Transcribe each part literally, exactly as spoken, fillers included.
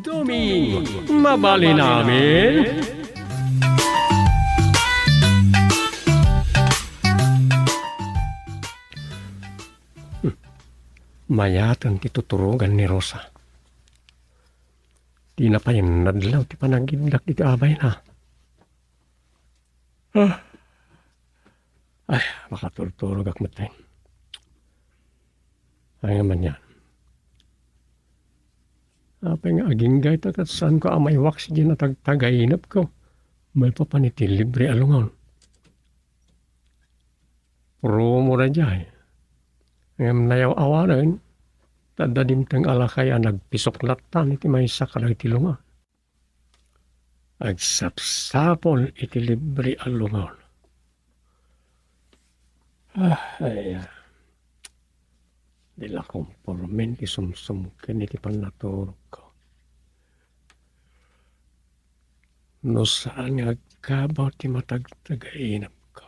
Duming, mabalin amin? Hmm. Mayaten ti tuturogan ni Rosa. Dina pay nadlaw ti panagiddak iti abayna. Ah. Ay, makaturturogak metten. Ay, nga man yan. Apay nga agingga ita ket saanko a maiwaksi diay natagtagainepko maipapan iti libre a lungaw. Promo daydiay. Ngem nayaw-awanen, ta adda dimteng a lakay a nagpisok latta iti maysa kadagiti lungaw. Agsapsapul iti libre a lungaw. Ah, ay, ah. Di la kompormen ti sumsumken iti pannaturogko. No saan nga agkabaw ti matagtagainepko,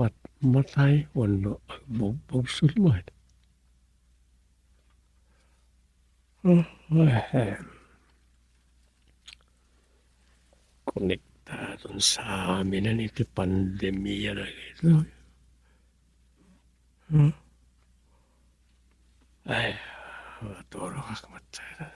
matmatay wenno agbugbugsul met. Konektadon sa aminen iti pandemia dagitoy. Hmm? Ay, maturogak met. Ay.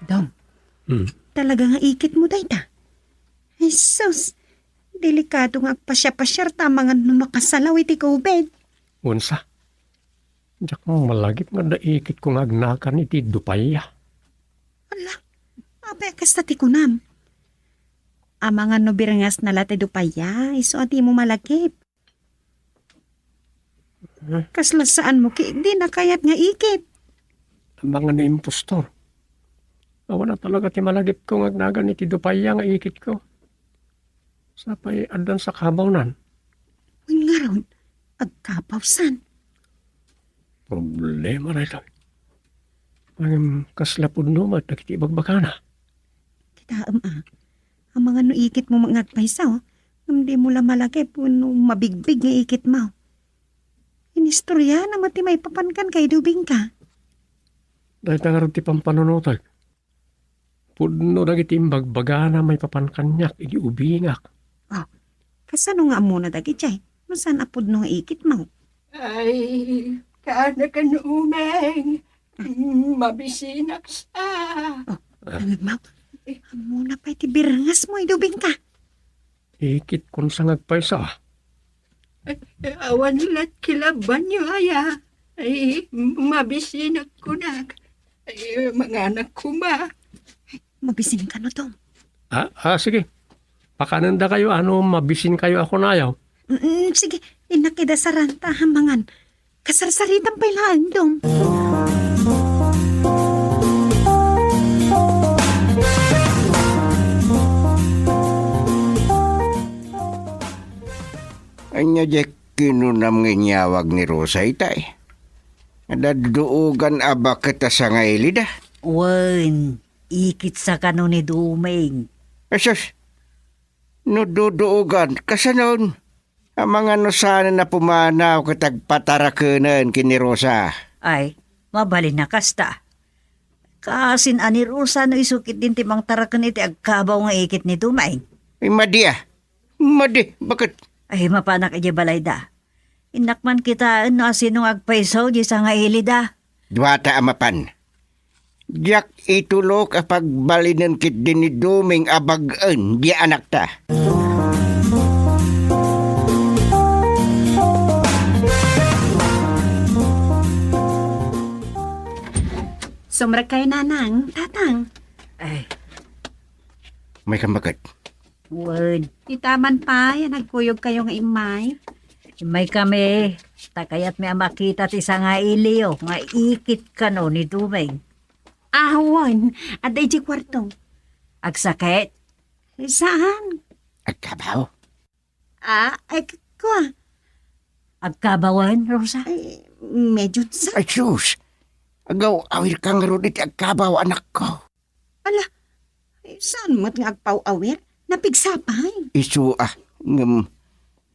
Dong, Hmm. talaga nga ikitmo dayta? Ay, sus! Delikado nga agpasiar-pasiar ta amangan no makasalaw iti covid. Unsa? Diak malagip nga adda ikitko nga agnakan iti dupaya. Ala, apay a kasta ti kunam? Amangan no birngasna la ti dupaya, isu a dimo malagip. Huh? Kasla saanmo ket dina kayat nga ikit. Amangan no impostor. Awan a talaga ti malagipko nga agnakan iti dupaya nga ikitko. Sapay addan sa kabawnan. Wen ngarud, agkabawsan. Problema daytoy. Ngem kasla pudno met dagiti ibagbagana. Kitaem a, amangan no ikitmo nga agpayso, ngem dimo la malagip wenno mabigbig nga ikitmo. Inistoriana met ti maipapan kenka idi ubingka. Dayta ngarud ti pampanunotek. Pudno dagiti imbagbagana maipapan kaniak idi ubingak. Oh, kasano nga ammona dagidiay no saan a pudno nga ikitmo? Ay, kaanakan, Umeng. Mabisinak sa. Oh, Ah. Tanged mo? Ammona pay ti birngasmo idi ubingka. Ikit kun sa nga agpayso, ah. Awan la't kila banyo, aya. Ay, mabisinak kunak. Ay, manganak koma. Mabisin kano, Dong? Ah, ah, sige. Pakanendakayo, ano, mabisin kayo ako nayo. Mm, sige, innak ida saranta, ha, mangan. Kasarsaritam pay laeng, Dong. Ania diay kinunam nga inyawag ni Rosa itay? Adda duogan a baket a sangailida? Wen, ikit sa kano ni Duming. Asus, no duduogan, kasanon? Amangan no saanen a pumanaw ket agpatarakenen ken ni Rosa. Ay, mabalin a kasta. Kasin a ni Rosa no isu ketdin ti mangtaraken iti agkabaw nga ikit ni Duming. Ay, madi a. Madi, baket? Ay, mapanak idiay balayda. Innak man kitaen no asino nga agpayso diay sangailida. Duata a mapan. Diak itulok a pagbalinen ketdi ni Duming a bag-en diay anakta. Sumrekkayo, Nanang, Tatang. Ay. May kambaket. Wen. Ita man pay a nagkuyogkayo nga immay. Immay kami, ta kayatmi a makita ti sangailiyo nga ikit kano ni Duming. Awan, adda idiay kuarto. Agsakit? Saan? Agkabaw. Ah, ay, k-, kua. Agkabawen, Rosa? Ay, medyo sa. Ay, sus! Agaw-awirka ngarud iti agkabaw, anakko. Ala, ay, saan met nga agpaw-awir? Napigsa pay. Isu, ah, ngem,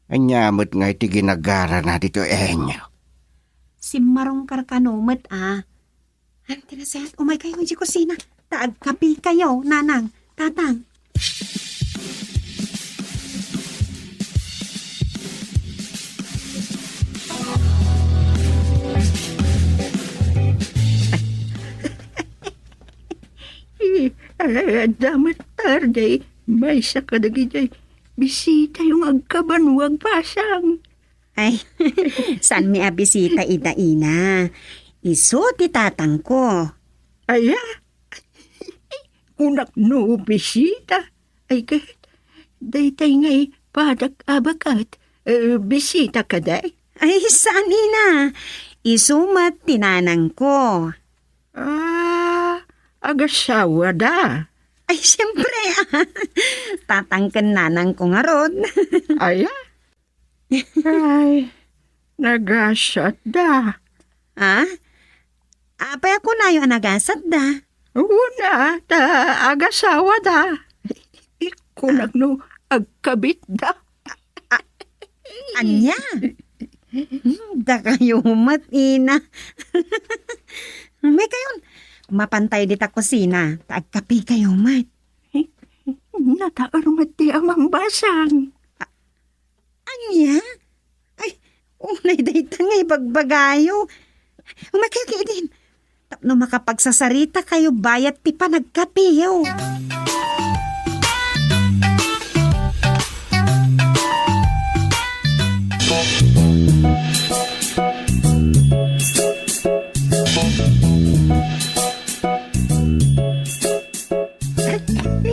ania met nga iti ginagarana ditoy enyo? Simmarongkar kano met, ah. Ay, ti nasayaat, umay kayo iti kusina. Ta agkape kayo, nanang, tatang. Eh, ah, adda met tarde. Maysa kadagiti bisitayo nga agkabanwag, Pasang. Ay, saanmi a bisita ida, ina. Isu ti tatangko. Aya? Kunak no bisita. Ay, ket daytay ngay padak a baket, eh, bisita kadi? Ay, saan, ina. Isu met ti nanangko. Ah, agasawada? Ay, siyempre, ah. Tatang ken nanangko ngarud. Aya? Ay, nagasatda. Ah? Apay a kunayo a nagasatda? Una, ta agasawada. Kunak no agkabitda. Ania? Hmm, dakayo met, ina. Umay kayon. Mapantay dita kusina, ta agkape kayo met. Nataer met ti amam, Pasang. Ania? Ay, unay dayta nga ibagbagayo. Umay kayo ketdin. Tapno makapagsasarita kayo bayat ti panagkapeyo.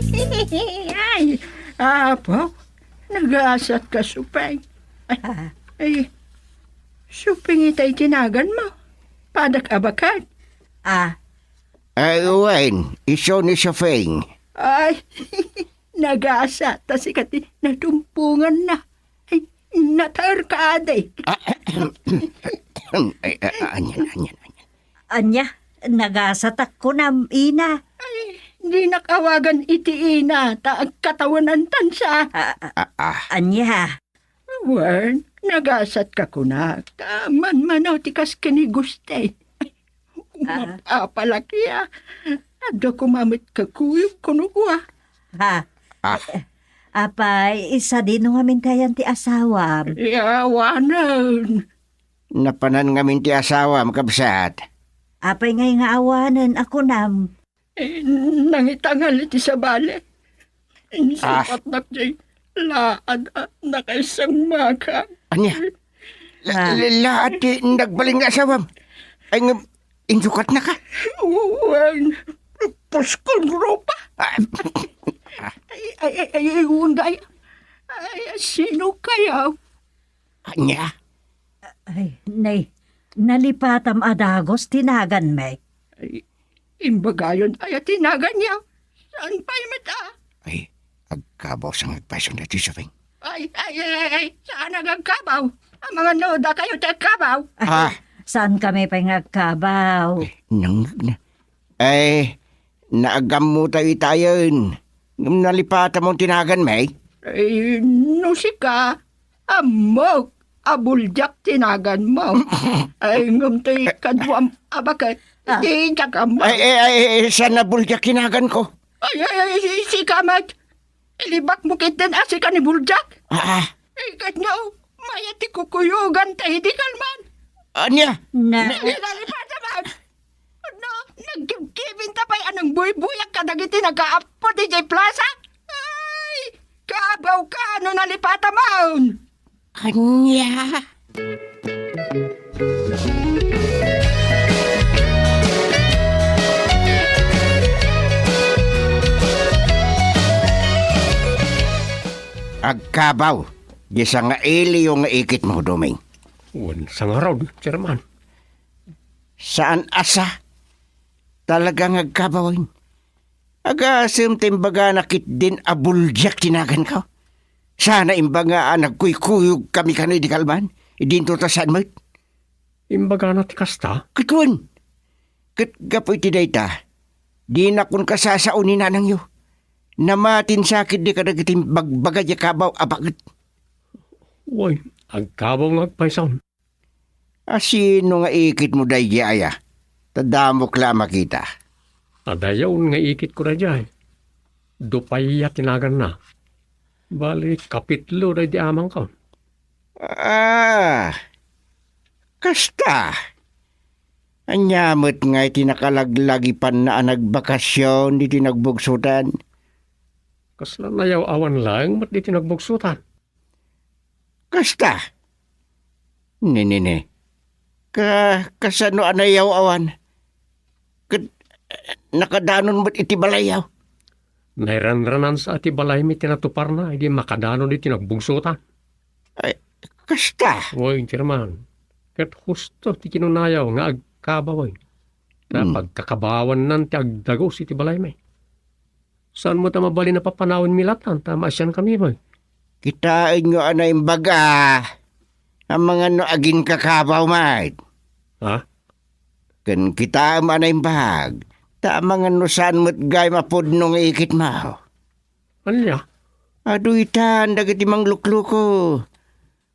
Ay, apo, nagasatka, Supeng. Ay, ah. Ay, Supeng itay ti naganmo. Padak a baket. Ah. Ay, wen, isu ni Supeng. Ay, nagasat ta sika ti natumponganna. Ay, nataerka, adi. Ah, ay, ah, anian, anian, anian. Ania, nagasatak kunam, ina. Ay, dinak awagan iti ina, ta agkatawenantan sa. Ah, ah, Ah, ah. Ania? Wen, nagasatka kunak, ta manmanaw ti kas ken ni Guste. Ah. Umapapalak ya. Adda koma met kakuyog kuno kua. Ha? Ah. Apay, sadino ngamin ti ayan ti asawam? Awanen. Napanan ngamin ti asawam, kabsat. Apay ngay nga awanen a kunam? Eh, nangitangal iti sabali. Insukatnak diay laad a nakaisangmaka. Ania? La-, Ah. la-, laad ti nagbalin nga asawam? Ay, ngem, insukatnaka? Wen, puskol rupa. Ah. Ay, ay, ay, ay, wen gayam. Ay, sino kayo? Ania? Ay, nay, nalipatam a dagus ti naganmi. Ay, imbagayon aya ti naganyo? Saan pay met a? Ay, agkabaw sa nga agpayso na ti Supeng. Ay, ay, ay, ay, ay, saan nga agkabaw? Amangan no, dakayo ti agkabaw. Ay, Ah. saan kami pay nga agkabaw? Ay, nangeg na. Ay, naagammo tayo itayen. Ngem nalipatam ti naganmi? Ay, no sika, ammok a buldiak ti naganmo. Ay, ngem ti kaduam a baket, Ah. di diak ammo. Ay, ay, ay, ay, saan a buldiak ti naganko? Ay, ay, ay, si-, sika met. Ilibakmo ketdin a sika ni buldiak. Ah, ah. Ay, ket no, mayat ti kukuyogan ta idi kalman. Ania? Na- Nalipatan man. No, nagkibkibin ta pay a nangbuybuyak kadagiti nagaappo diay plaza. Ay, kabaw ka no nalipatamon. Ania? Agkabaw, di sa nga iliyo nga ikitmo, Doming. Wen, sangarud, Chairman. Saan a sa? Talaga nga agkabawen. Agasem ta imbagana ketdin a buldiak ti naganko. Saan a imbaga a nagkuykuyog kami kano idi kalman. Idinto ta saan met. Imbagana ti kasta? Ket wen. Ket gapu iti dayta, dinak kasasao ni nanangyo. Namatin sa ketdi kadagiti imbagbaga diay kabaw a baket. Wen, agkabaw nga agpayson. A sino nga ikitmo daydiay aya? Ta damok la a makita. Adayon nga ikitko daydiay. Dupaya ti naganna. Bali, kapitlo daydi amangko. Ah, kasta. Ania met ngay ti nakalaglagipanna a nagbakasyon ditoy nagbugsotan? Kasla nayaw-awan laeng met ditoy nagbugsotan. Kasta. Ni, ni, ni. Ka-, kasano a nayaw-awan? Ket, eh, nakadanon met iti balayyo. Nairanranan sa ti balaymi ti natuparna, idi makadanon iti nagbugsotan. Ay, kasta. Wen, Chairman. Ket husto ti kinunayo nga agkabaw, wen. Ta Hmm. pagkakabawannan ti agdagus iti balaymi. Saan met a mabalin a papanawenmi latta, ta maasian kami, boy. Kitaenyo a naimbag a, amangan no aginkakabaw met. Ha? Ken kitaem a naimbag, ta amangan no saan met gayam a pudno nga ikitmo. Ania? Adu itan dagiti manglukluko.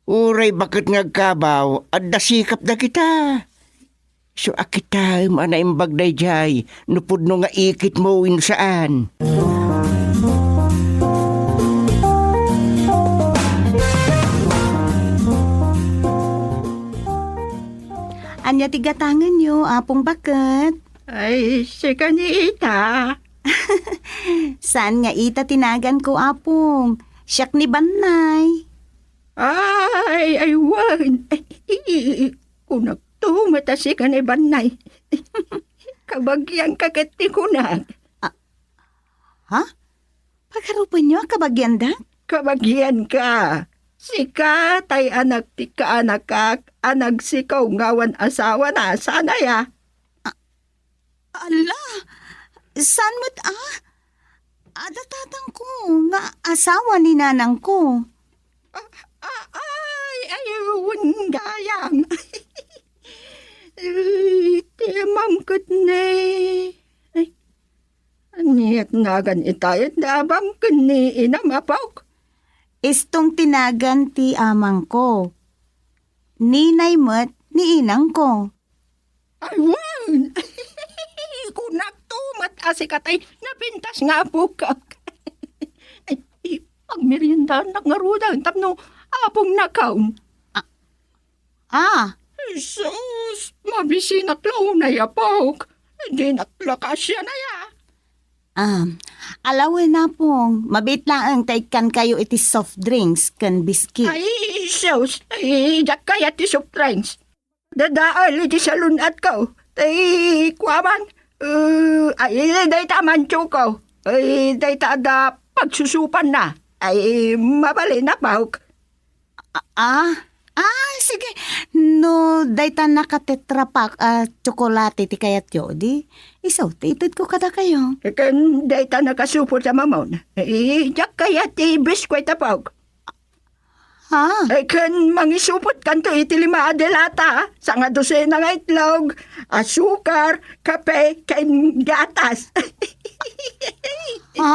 Uray baket nga agkabaw, adda sikap dagita. Isu a kitaem a naimbag daydiay, no pudno nga ikitmo wenno saan. Ania ti gatangenyo, Apong Baket? Ay, sika ni Ita. Saan nga Ita ti naganko, Apong? Siak ni Bannay. Ay, ay, wen. Kunakto met a sika ni Bannay. Kabagianka ket ti kunak. Ah, ha? Pagarupenyo a kabagiandak? Kabagianka. Sika tay anak ti kaanakak a nagsikaw nga awan asawana, saan aya? Ala, saan met a? Adda tatangko nga asawa ni nanangko. A-, a-, ay, ay, wen gayam. Ay, ti amam ket ni, ay, aniat nagan itayen da abam ken ni inam, apok? Istong ti nagan ti amangko. Ninay met ni inangko. Ay, wen! Kunakto met a sika tay napintas nga apok. Ay, pagmeriendaannak ngaruden tapno apongnak. Ah. Jesus, mabisinak la unay, apok. Dinak la kaasian aya. Ah, ala wen, Apong, mabiit laeng ta ikkankayo iti soft drinks ken biscuit. Ay, sus, ay, diak kayat ti soft drinks. Dadael iti salun-atko. Tay kuaman, eh, ay, dayta a manchoko. Ay, dayta adda pagsusupanna. Ay, mabalin a pawk. A-, ah? Ah, sige. No dayta naka-Tetra Pak a tsokolate ti kayatyo, di isu ti itedko kadakayo. Ken dayta nakasupot a mamon. Eh, diak kayat ti biskwit a pawk. Ha? Eh, ken mangisupotkanto iti lima a delata, sanga dosena nga itlog, asukar, kape, ken gatas. Ha?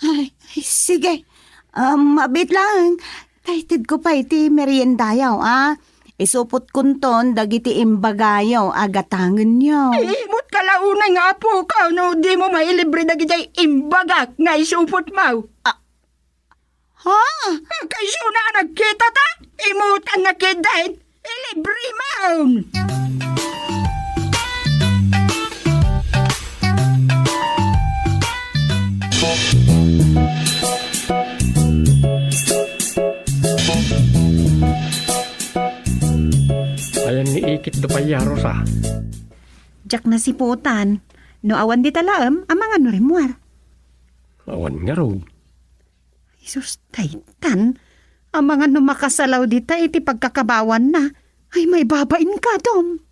Ay, ay, sige. Ah, mabiit laeng. Ta itedko pay ti meriendayo, a. Isupotkonton dagiti imbagayo a gatangenyo. Ay, immotka la unay nga apoka no dimo mailibre dagiti imbagak nga isupotmo. Ah, ha? Kaysona a nagkitata, immotan nga ketdin, ilibrimon. Ayan ni ikit da pay a Rosa. Diak nasiputan. No awan dita laem, amangan no rimmuar. Awan ngarud. Jesus, daytan. Amangan no makasalaw dita iti pagkakabawanna. Ay, maibabain ka, Dom.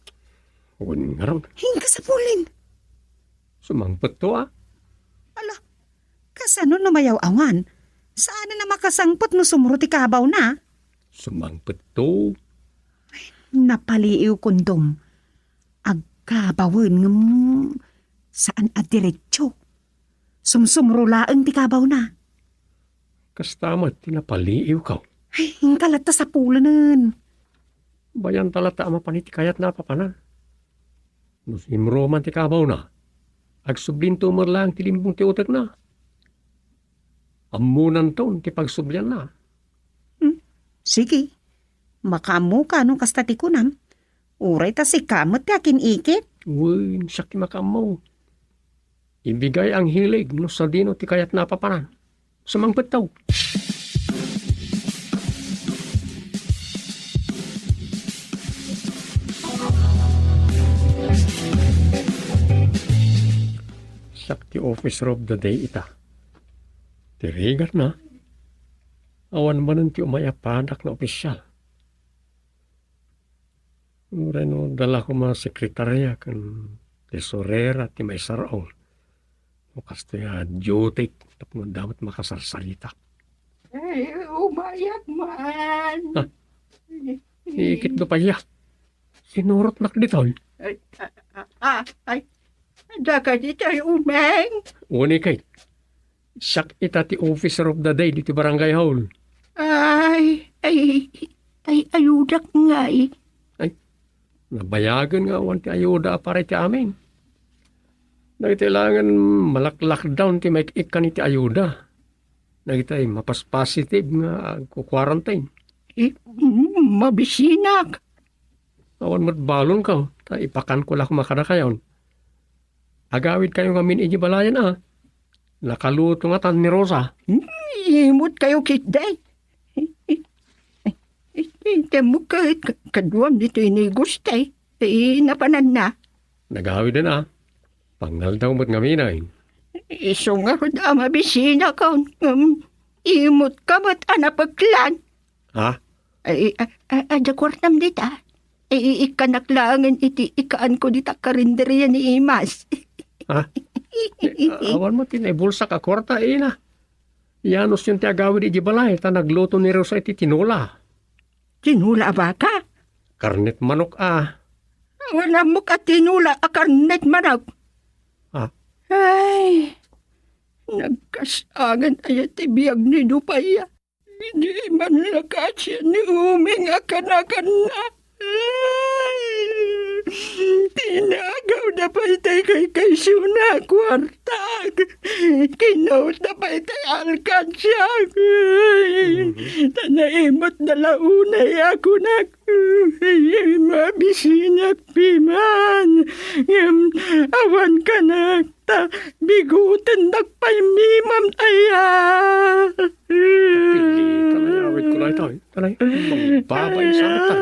Wen ngarud. Inka sapulin. Sumangpetto, a. Ala, kasano no mayaw-awan? Saan a makasangpet no sumro ti kabawna? Sumangpetto. Napaliiwkon, Dom. Agkabawen ngem saan a diretso. Sumsumro laeng ti kabawna. Kasta met ti napaliiwko. Ay, inka latta sapulenen. Bayanta latta a mapan iti kayatna a papanan. No simro man ti kabawna, agsublinto met laeng ti limbong ti utekna. Ammonanton ti pagsublianna. Hmm? Sige. Makaammoka no kasta ti kunam. Uray ta sika met ti akin-ikit. Wen, siak ti makaammo. Ibigay ang hilig no sadino ti kayatna a papanan. Sumangpettaw. Siak ti officer of the day ita. Ti rigatna, awan manen ti umay a padak nga opisyal. Uray no adda la koma sekretaria ken tesorera ti maisar-ong. No kastoy a duty tapno adda met makasarsarita. Ay, umayak man. Ah, iikitdo pay a. Sinurotnak ditoy. Ay, ah, ah, ah, ay. Adda ka ditoy, Umeng? Wen, Kate. Siak ita ti officer of the day ditoy barangay hall. Ay, ay, ay, ayudak ngay. Ay, nabayagen nga awan ti ayuda a para iti amin. Dagitoy laengen malak-lockdown ti maik-ikkan iti ayuda. Dagitoy mapas-positive nga agku-quarantine. Eh, mm, mabisinak. Awan met balonko, ta ipakanko la koma kadakayon. Agawidkayo ngamin idiay balayen a. Nakaluto ngatan ni Rosa. Hmm, imutkayo ketdi. Item met ka-, ka-, kaduam ditoy ni Guste. Eh, napananna. Nagawiden a. Pangaldaw met ngamin ay. Isu ngarud a mabisinakon. Hmm, imutka met a napeklan. Ha? Ay, a, a, adda kuartam dita. Ay, ikkanak laengen iti ikaanko dita karinderia ni Imas. Ha? Eh, a-, awan met ti naibulsak a kuarta, ina. Yanosyon ti agawid idiay balay, ta nagluto ni Rosa iti tinola. Tinola a baka? Karnet manok a. Awan ammok a tinola a karnet manok. Ha? Ay, nagkas-angan aya ti biag ni Dupaya. Idi man la kasdiay ni Umeng a kanakanna. Tinagawda pay tay kaykaysona a kuartak. Kinawda pay tay alkansiak. Ta naimutda la unay a kunak. Mabisinak piman. Ngem awan kanak. Ta bigutendak pay ni Ma'am aya. Pili ka na awit ko na ito, eh. Tanay, magbabay sa atan.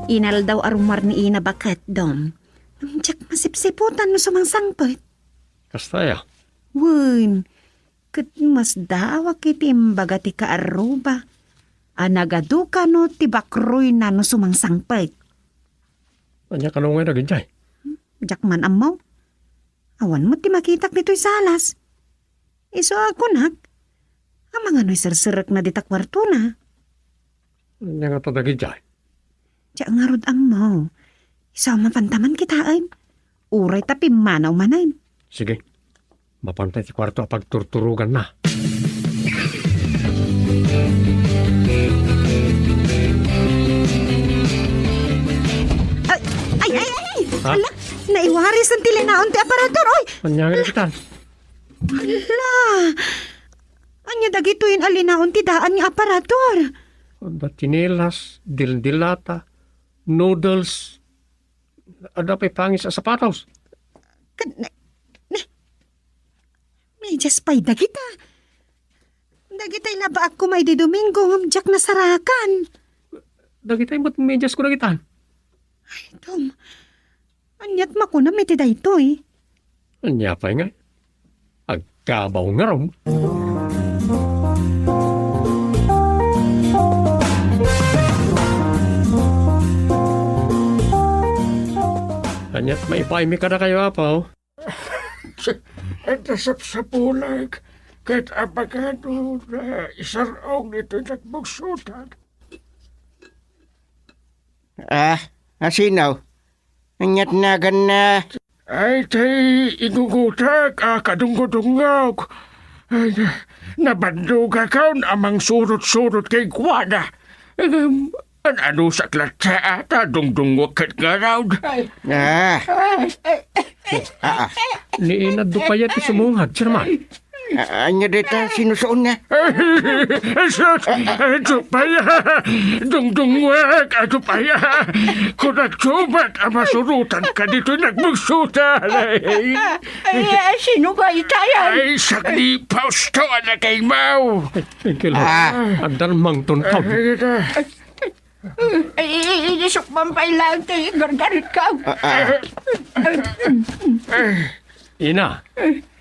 Inaldaw a rumar ni Ina baket, Dom. Diak masipsiputan no sumangsangpet. Kasta aya? Wen, ket masdaawak iti imbaga ti kaarruba a nagadu kano ti bakroyna no sumangsangpet. Ania kano ngay dagidiay? Diak man ammo. Awan met ti makitak ditoy salas. Isu a kunak, amangan no iserserekna dita kuartona. Ania ngata dagidiay? Diak ngarud ammo. Isu a mapantaman kitaen. Uray ta pimmanaw manen. Sige. Mapanta iti kuarto a pagturturoganna. Ay, ay, ay, ay! Ha? Ala, naiwarisan ti linaon ti aparator, oy! Ania nga ditan? Ala! Ania dagitoy a linaon ti daan nga aparator? Adda tinelas, dildilata, noodles, adda pay pangis a sapatos. Ket ne, ne, medyas pay dagita. Dagitay labaak koma idi Domingo ngem diak nasarakan. Dagitay met medyas ko dagitan. Ay, Dom. Aniat makunam iti daytoy? Ania pay ngay? Agkabaw ngarud. Aniat maipaaymi kadakayo, Apo? Adda sapsapulek ket abagan no naisar-ong ditoy nagbugsotan. Ah, asino? Ania't naganna? Ay, tay igugutak a kadunggodungngok. Ay, nabandogakon a mangsurot-surot kenkuana. Ngem, an-anusak latta a ta dungdungngok ket ngarud. Ay. Ah. Ay, ay, ay. Ah, ah. Ni inadto pay ti sumungad, Sherman. Ah, ania dayta sinusuonna? Sus, adu pay a! Dungdungngok, adu pay a! Kunak tumak a masurotanka ditoy nagbugsotan. Ay, ay, sino nga itayan? Ay, sakli, Fausto, anak kaymaw. Thank you, Lord. Ah. Addan mangtunton. Ay, ay, ay. Ay, ay, ay, isukman pay lang ti gargarit ka. Ah, ah. Ina,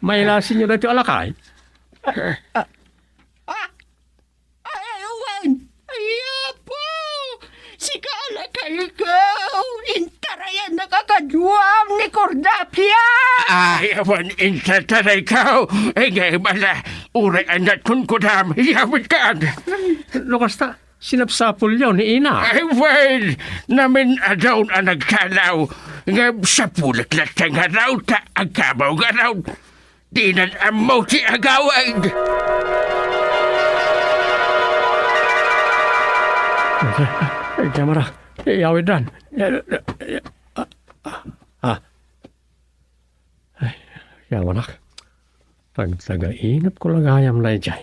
mailasinyo daytoy a lakay? Ah, ah, ay, wen. Ay, apo! Sika a lakay ko! Intarayan na kakaduam ni Cordapia! Ay, awan intataray ka! Ay, ngay bala, uray anat kun kudam, yawit ka! No kasta, sinapsapulyo ni ina. Ay, wen, namin adaw a nagkalaw, nga sapulek latta nga raw ta agkamaw nga raw. Dinan ammo ti agawid. Ay, ay, ay, kamara, iyawiddan. Ah, ah, ah. Ay, yawanak. Tagtagainep ko la gayam daydiay.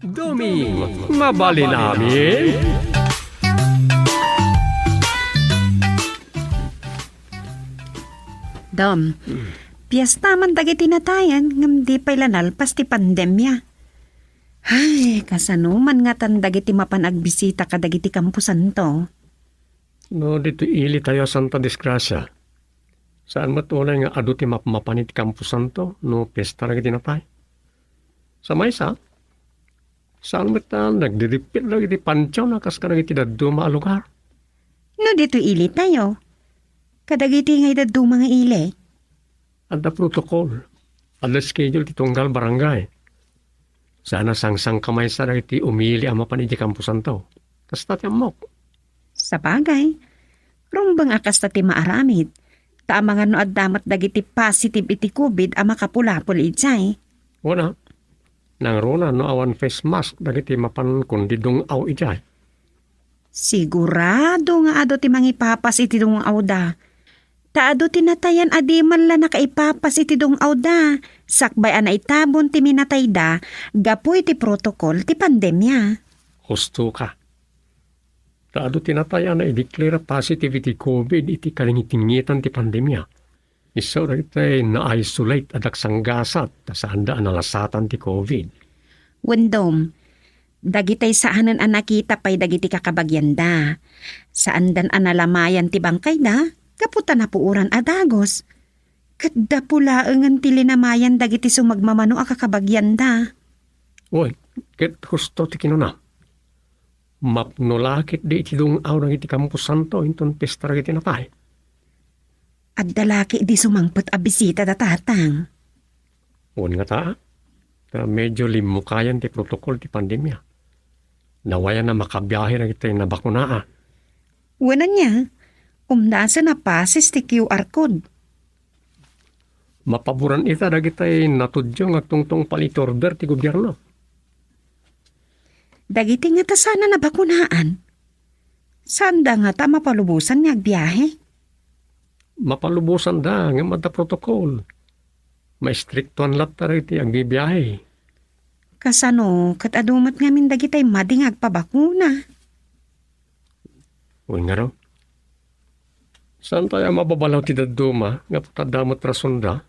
Dumi, mabalin amin? Dom, piesta man dagiti natayan ngem di pay la nalpas ti pandemia. Ay, kasano man ngatan dagiti mapan agbisita kadagiti kamposanto? No, ditoy ilitayo a Santa Disgracia, saan met unay nga adu ti mapmapan iti kamposanto no piesta dagiti natay. Sa maysa, saan met ta nagdidippit dagiti pantiona kas kadagiti dadduma a lugar. No ditoy ilitayo, kadagiti ngay dadduma nga ili? Adda protocol. Adda schedule ti tunggal barangay. Saan a sangsangkamaysa dagiti umili a mapan idiay kamposanto. Kasta ti ammok. Sabagay, rumbeng a kasta ti maaramid. Ta amangan no adda met dagiti positive iti covid a makapulapol idiay. Wen a, nangruna no awan face mask dagiti mapan kundi dung-aw idiay. Sigurado nga adu ti mangipapas iti dung-awda. Ta adu ti natayan a di man la nakaipapas iti dung-awda, sakbay a naitabon ti minatayda gapu iti protokol ti pandemia. Husto ka. Ta adu ti natay a naideklara positive iti covid iti kalingitingitan ti pandemia. Isu dagiti na-isolate a daksanggasat ta saanda a nalasatan ti covid. Wen Dom, dagitay saanen a nakita pay dagiti kakabagianda. Saandan a nalamayan ti bangkayda gapu ta napuoran a dagus. Ket dapu laengen ti linamayan dagiti sumagmamano a kakabagianda. Wen, ket husto ti kinuna. Mapno la ketdi iti dung-aw dagiti kamposanto inton piesta dagiti natay. Adda la ketdi sumangpet a bisita da tatang. Wen ngata, ta medyo limmukayan ti protokol ti pandemia. Nawayan a makabiahe dagiti nabakunaan. Wen ania, umdasen a pases ti Q R code. Mapaboran ita dagiti natudyo nga agtungtungpal iti order ti gobierno. Dagiti ngata saan a nabakunaan, saanda ngata mapalubosan nga agbiahe? Mapalubosanda ngem adda protokol. Maistriktoan latta dagiti agbibiahe. Kasano ket adu met ngamin dagiti madi nga agpabakuna? Wen ngarud, saantayo a mababalaw ti dadduma gapu ta adda met rasonda.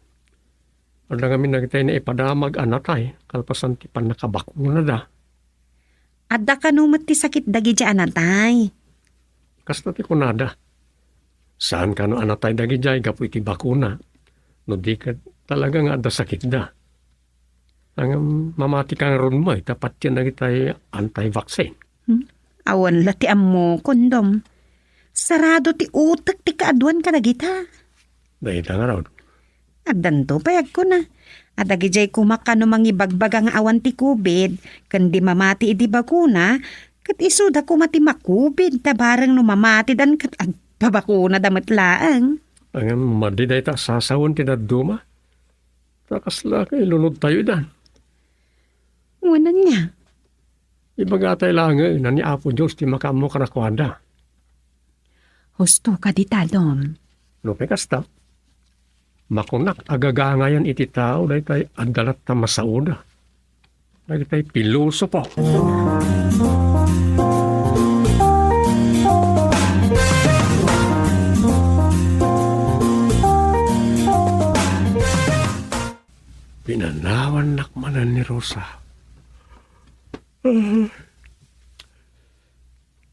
Adda ngamin dagiti naipadamag a natay kalpasan ti pannakabakunada. Adda kano met ti sakit dagidiay a natay. Kasta ti kunada. Saan kano a natay dagidiay gapu iti bakuna. No di ket talaga nga adda sakitda. Ngem mamati ka ngarud met ta patien dagiti anti-vaccine. Hmm? Awan la ti ammokon, Dom. Sarado ti utek ti kaaduan kadagita. Dayta ngarud. Addanto pay agkuna. Adagidiay koma kano mangibagbaga nga awan ti covid, ken di mamati idi bakuna, ket isuda koma ti ma-covid ta bareng no mamatidan ket agpabakunada met laeng. Ngem madi dayta a sasawen ti dadduma. Ta kasla ket ilunodtayo idan. Wen ania? Ibagatay laengen a ni Apo Dios ti makaammo kadakuada. Husto kadi, Tadom. Nupay kasta, makunak a gagangayan iti tao daytay adda latta masaoda. Dagitay pilosopo. Pinanawannak manen ni Rosa.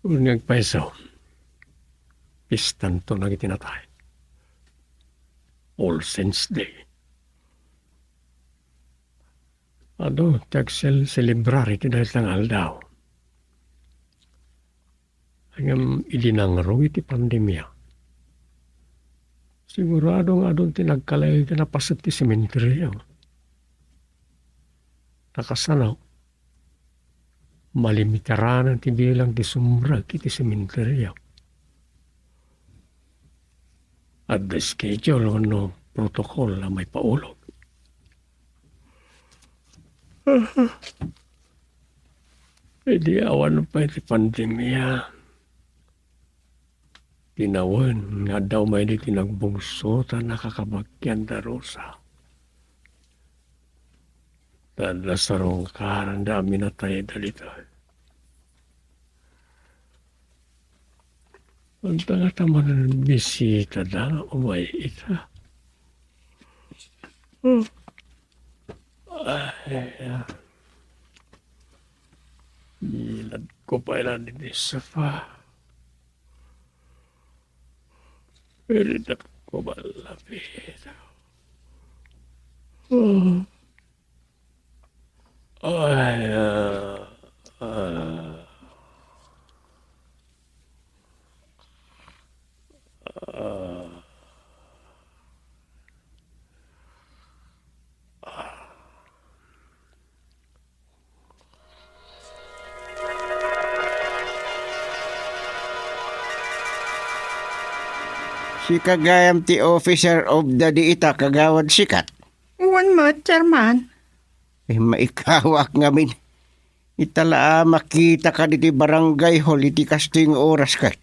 Wen nga agpayso, pistanto dagiti natay. All Saints Day. Adu ti agsel-celebrar iti dayta nga aldaw. Ngem idi nangruna ti pandemia, sigurado nga adun ti nagkalayo iti napaset ti sementerio. Ta kasano, malimitaran ti bilang ti sumrek iti sementerio. Adda schedule wenno protocol a maipaulog. Idi awan pay ti pandemia, tinawen nga adda umay ditoy nagbungso ta nakakabagian da Rosa. Ta adda sarungkaranda a minatay ditoy. Anta nga ta manen bisitada nga umay ita? Hmm. Ay, ah. Ilad ko pay la ditoy sofa. Iritak ko malapit. Hmm. Ay, ah, ah. Ah. Ah. Sika gayam ti officer of the day ita, Kagawad Sikat? Wen met, Chairman. Eh, maikawak ngamin. Ita la a makitaka ditoy barangay hall iti kastoy nga oras ket.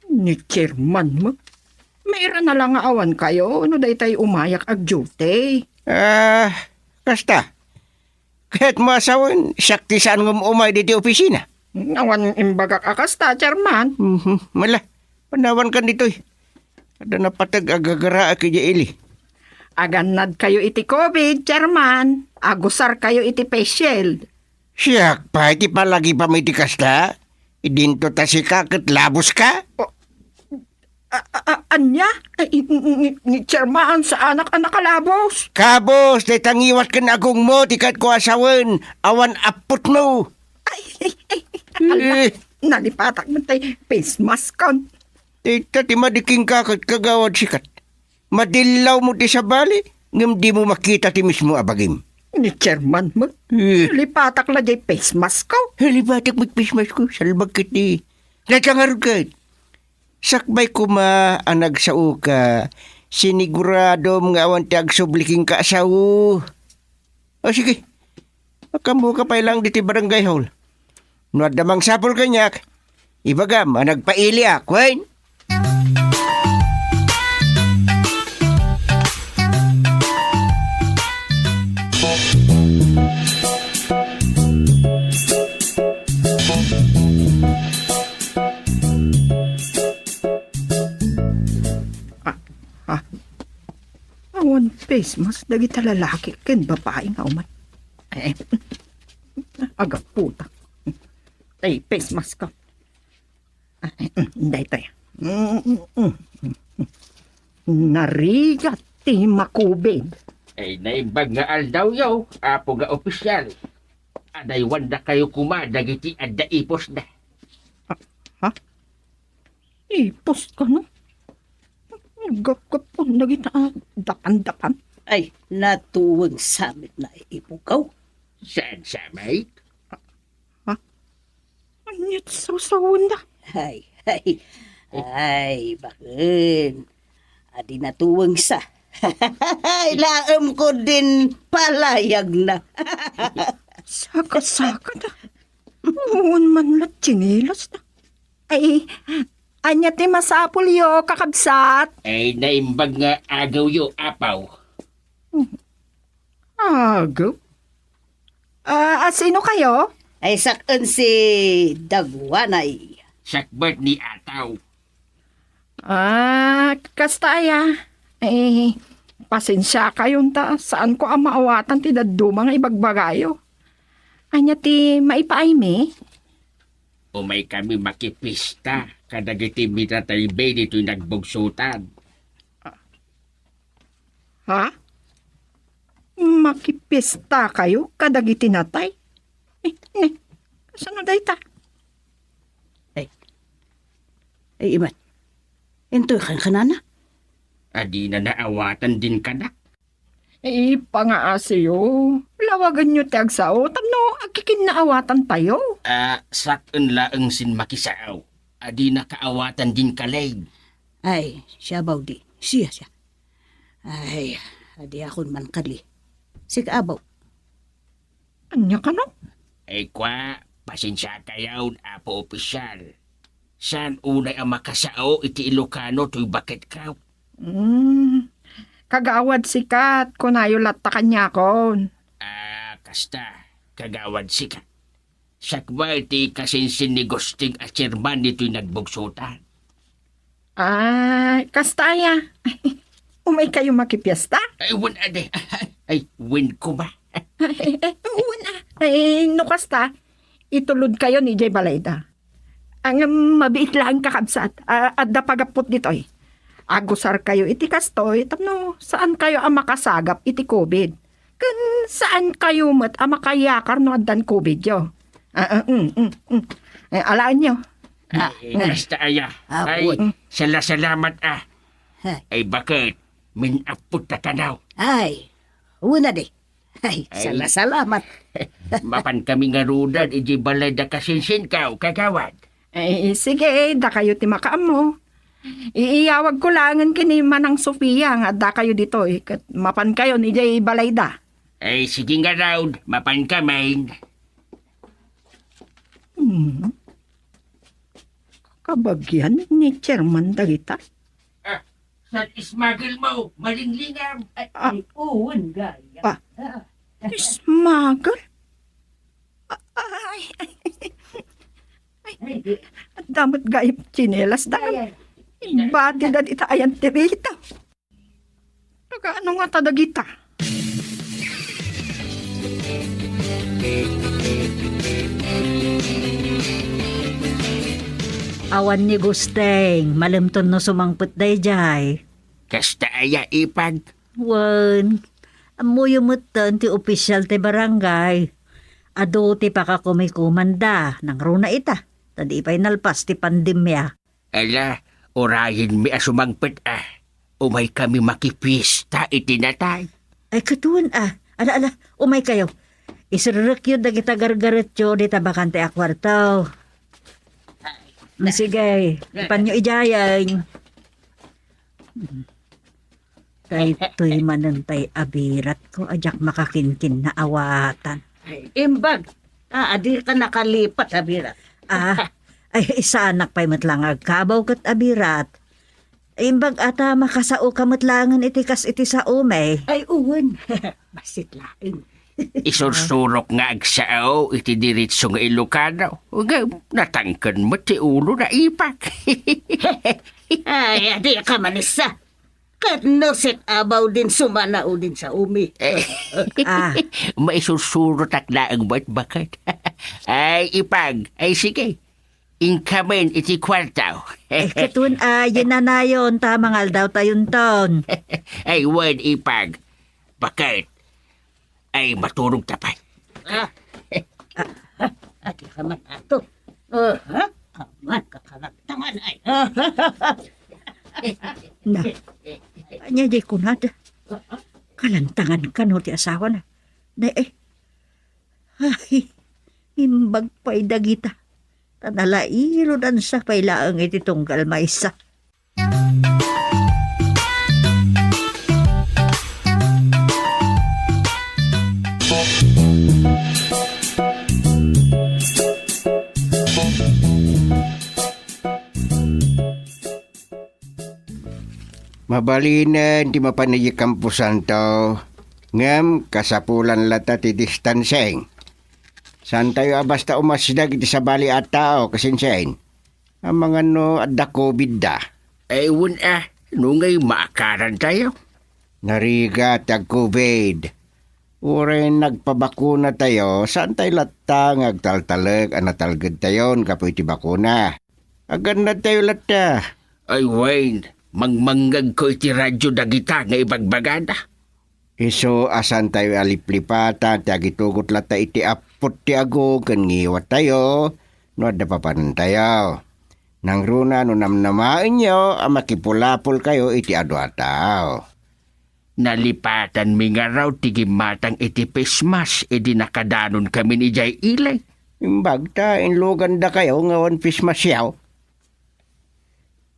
Ni Chairman met. Mairana la nga awankayo no daytay umayak ag-duty. Ah, kasta. Kayatmo a sawen, siak ti saan nga um-umay ditoy opisina. Awan imbagak a kasta, Chairman. Mhm. Mala, panawankan ditoy. Adda napateg a gagaraek idiay ili. Agannadkayo iti covid, Chairman. Agusarkayo iti face shield. Siak pay ti palagipam iti kasta? Idinto ta sika ket laboska? O, a, a, a, ania? Ay, ni, ni, ni Chairman, saanak a nakalabos. Kabus, dayta ngiwat ken agongmo ti kayatko a sawen, awan apputmo. Ay, ay, ay, ala, eh. Nalipatak met tay face mask kon. Dayta ti madi kenka ket Kagawad Sikat. Madillawmo ti sabali, ngem dimo makita ti mismo a bagim. Ni Chairman met. Eh. Lipatak la jay face mask ko. Eh, lipatak met face mask ko. Salbag ket di. Dayta ngarud ket. Sakbay koma a nagsaoka, siniguradom nga awan ti agsubli kenka a sao. O, sige. Makaammoka pay laeng ditoy barangay hall. No adda mangsapul kaniak, ibagam a nagpailiak, wen? Ah, ah. Awan face mask dagita lalaki ken babai nga umay. Eh, agaputa. Ay, face mask ko. Daytoy. Narigat ti ma-covid. Ay, naimbag nga aldawyo, apo nga opisyal. Adaywandakayo koma dagiti adda ipusda. Ha? Ipos kano? Gapgapon dagita a dapan-dapan. Ay, natuweng sa met nga ipukaw. Saan sa, Mike? Ha? Ania't sawsawnda? Ay, ay, ay, baken. Adi natuweng sa. Ay, laem ko din palayag na. Saka-saka da. Uwan man la tsinelas da. Ay, ania ti masapulyo, kakabsat? Ay, naimbag nga agawyo, apaw. Agew? Ah, ah, sino kayo? Ay, sak-en si Dagwanay. Sakbet ni Ataw. Ah, kasta aya. Eh, pasensia kayon ta saan ko a maawatan ti dadduma nga ibagbagayo. Ania ti maipaaymi? Umay kami makipista kadagiti minatay bay ditoy nagbugsotan. Ha? Makipista kayo kadagiti natay? Eh, ne, kasano dayta? Ay. Ay, imat. Intoy kankanana? Adina naawatan din kada. Eh, pangaasiyo. Lawaganyo ti agsao, tapno agkikinnaawatan tayo. Ah, sak-en laeng sin makisao. Adina kaawatan din kalay. Ay, siya bawdi. Siya, siya. Ay, adi akon man kali. Sika abaw. Ania kano? Ay, kwa, pasensia kayon, Apo Opisyal. Saan unay a makasao iti Ilocano toy baketko? Hmm, kagawad sikat, kunayo latta kaniakon. Ah, kasta, kagawad sikat. Sakbay ti kasinsin ni Gusting a chairman ditoy nagbugsotan. Ah, kasta aya. Umay kayo makipiesta? Ay, wen adi. Ay, wen ko ba? Ay, ay, wen a. Ay, no kasta, itulod kayo ni jay balayda. Ang mabiit lang kakabsat, a-, adda pagappot ditoy. Agusar kayo iti kastoy, tapno saan kayo a makasagap iti covid. Ken saan kayo met a makayakar no addan covid yo. Ah, ah, mm, mm, mm. Eh, alaen yo. Ah, eh, basta aya. Ah, ay, wen. Sala-salamat, ah. Ay, bakit? Min-appot ta kanaw. Ay, una di. Ay, ay. Sala-salamat. Mapan kami nga rudan, iji balay da kasinsin kaw, kagawad. Eh, sige, dakayo ti makaammo. Iiyawag ko laengen ken ni Manang Sofia nga adda kayo ditoy, ket mapan kayo ni jay balayda. Eh, sige nga raw, mapan kami. Hmm. Kabagian ni chairman dagita. Ah, san ismagel mo, malinglingam. Ay, ah. Ay, uwan, gaya. Ah. Ah. Ismagel? Ah, ay, ay. Ay, adda met gayam tsinelas da. Ay, ay. Ibati da dita ayan ti rita. Taga ano nga ta dagita? Awan ni Gusteng, malemton no sumangpet dayjay. Kasta aya, ipag? Wen, ammoyo metten ti opisyal ti barangay. Adu ti pakakumikuman da, nangruna ita, ta di pay nalpas ti pandemia. Ala, urayenmi a sumangpet a. Umay kami makipiesta iti natay. Ay, katuen a. Ala, ala, umay kayo. Iserrekyo dagita gargaretyo dita bakante a kuarto. Sige, ipanyo idiay. Daytoy manen tay abiratko a diak makakinkinnaawatan. Ay, imbag. Ah, adi ka nakalipat, abirat. Ah, ay, isanak pay met lang agkabaw ket abirat. Imbag a ta makasaoka met laengen iti kas iti saomi. Ay, uwen. Bassit laeng. Isursurok nga agsao iti diretso nga Ilocano. Ngem natangken met ti ulo na ipak. Ay, adi ka manessa. Ket no set abaw din sumana o din saomi. Eh, ah, maisursurotak laeng met baket. Ay, ipag. Ay, sige. Inkamen iti kuarto. Eh, katuen a, yinanayon ta mangaldaw tayonton. Ay, wen, ipag. Baket. Ay, maturog ta pay. Ah. Adi ka man ato. Ah, ha? Kalantangan, kalantangan, ay. Na, ania diay kunada? Kalantangan kano ti asawana? Nay, ay, imbag pay dagita. Ta nalairodansa pay laeng iti tunggal maysa. Mabalinen ti mapan idiay kamposanto, ngem kasapulan latta ti distancing. Saantayo a basta umasdag iti sabali a tao, kasinsin. Amangan no adda covid da. Ay, wen a, no ngay maakarantayo. Narigat ti ag-covid. Uray nagpabakunatayo, saantayo latta nga agtaltalek a natalgedtayon gapu iti bakuna. Agannadtayo latta. Ay, wen, mangmangngegko iti radio dagita nga ibagbagada. Isu a saantayo a liplipatan ti agitugot latta iti appot ti agung ken ngiwatayo no adda papanantayo. Nangruna no namnamaenyo a makipulapolkayo iti adu a tao. Nalipatanmi ngarud ti gimmatang iti pismas idi nakadanonkamin idiay ili. Imbag ta inlugandakayo nga awan pismasyo.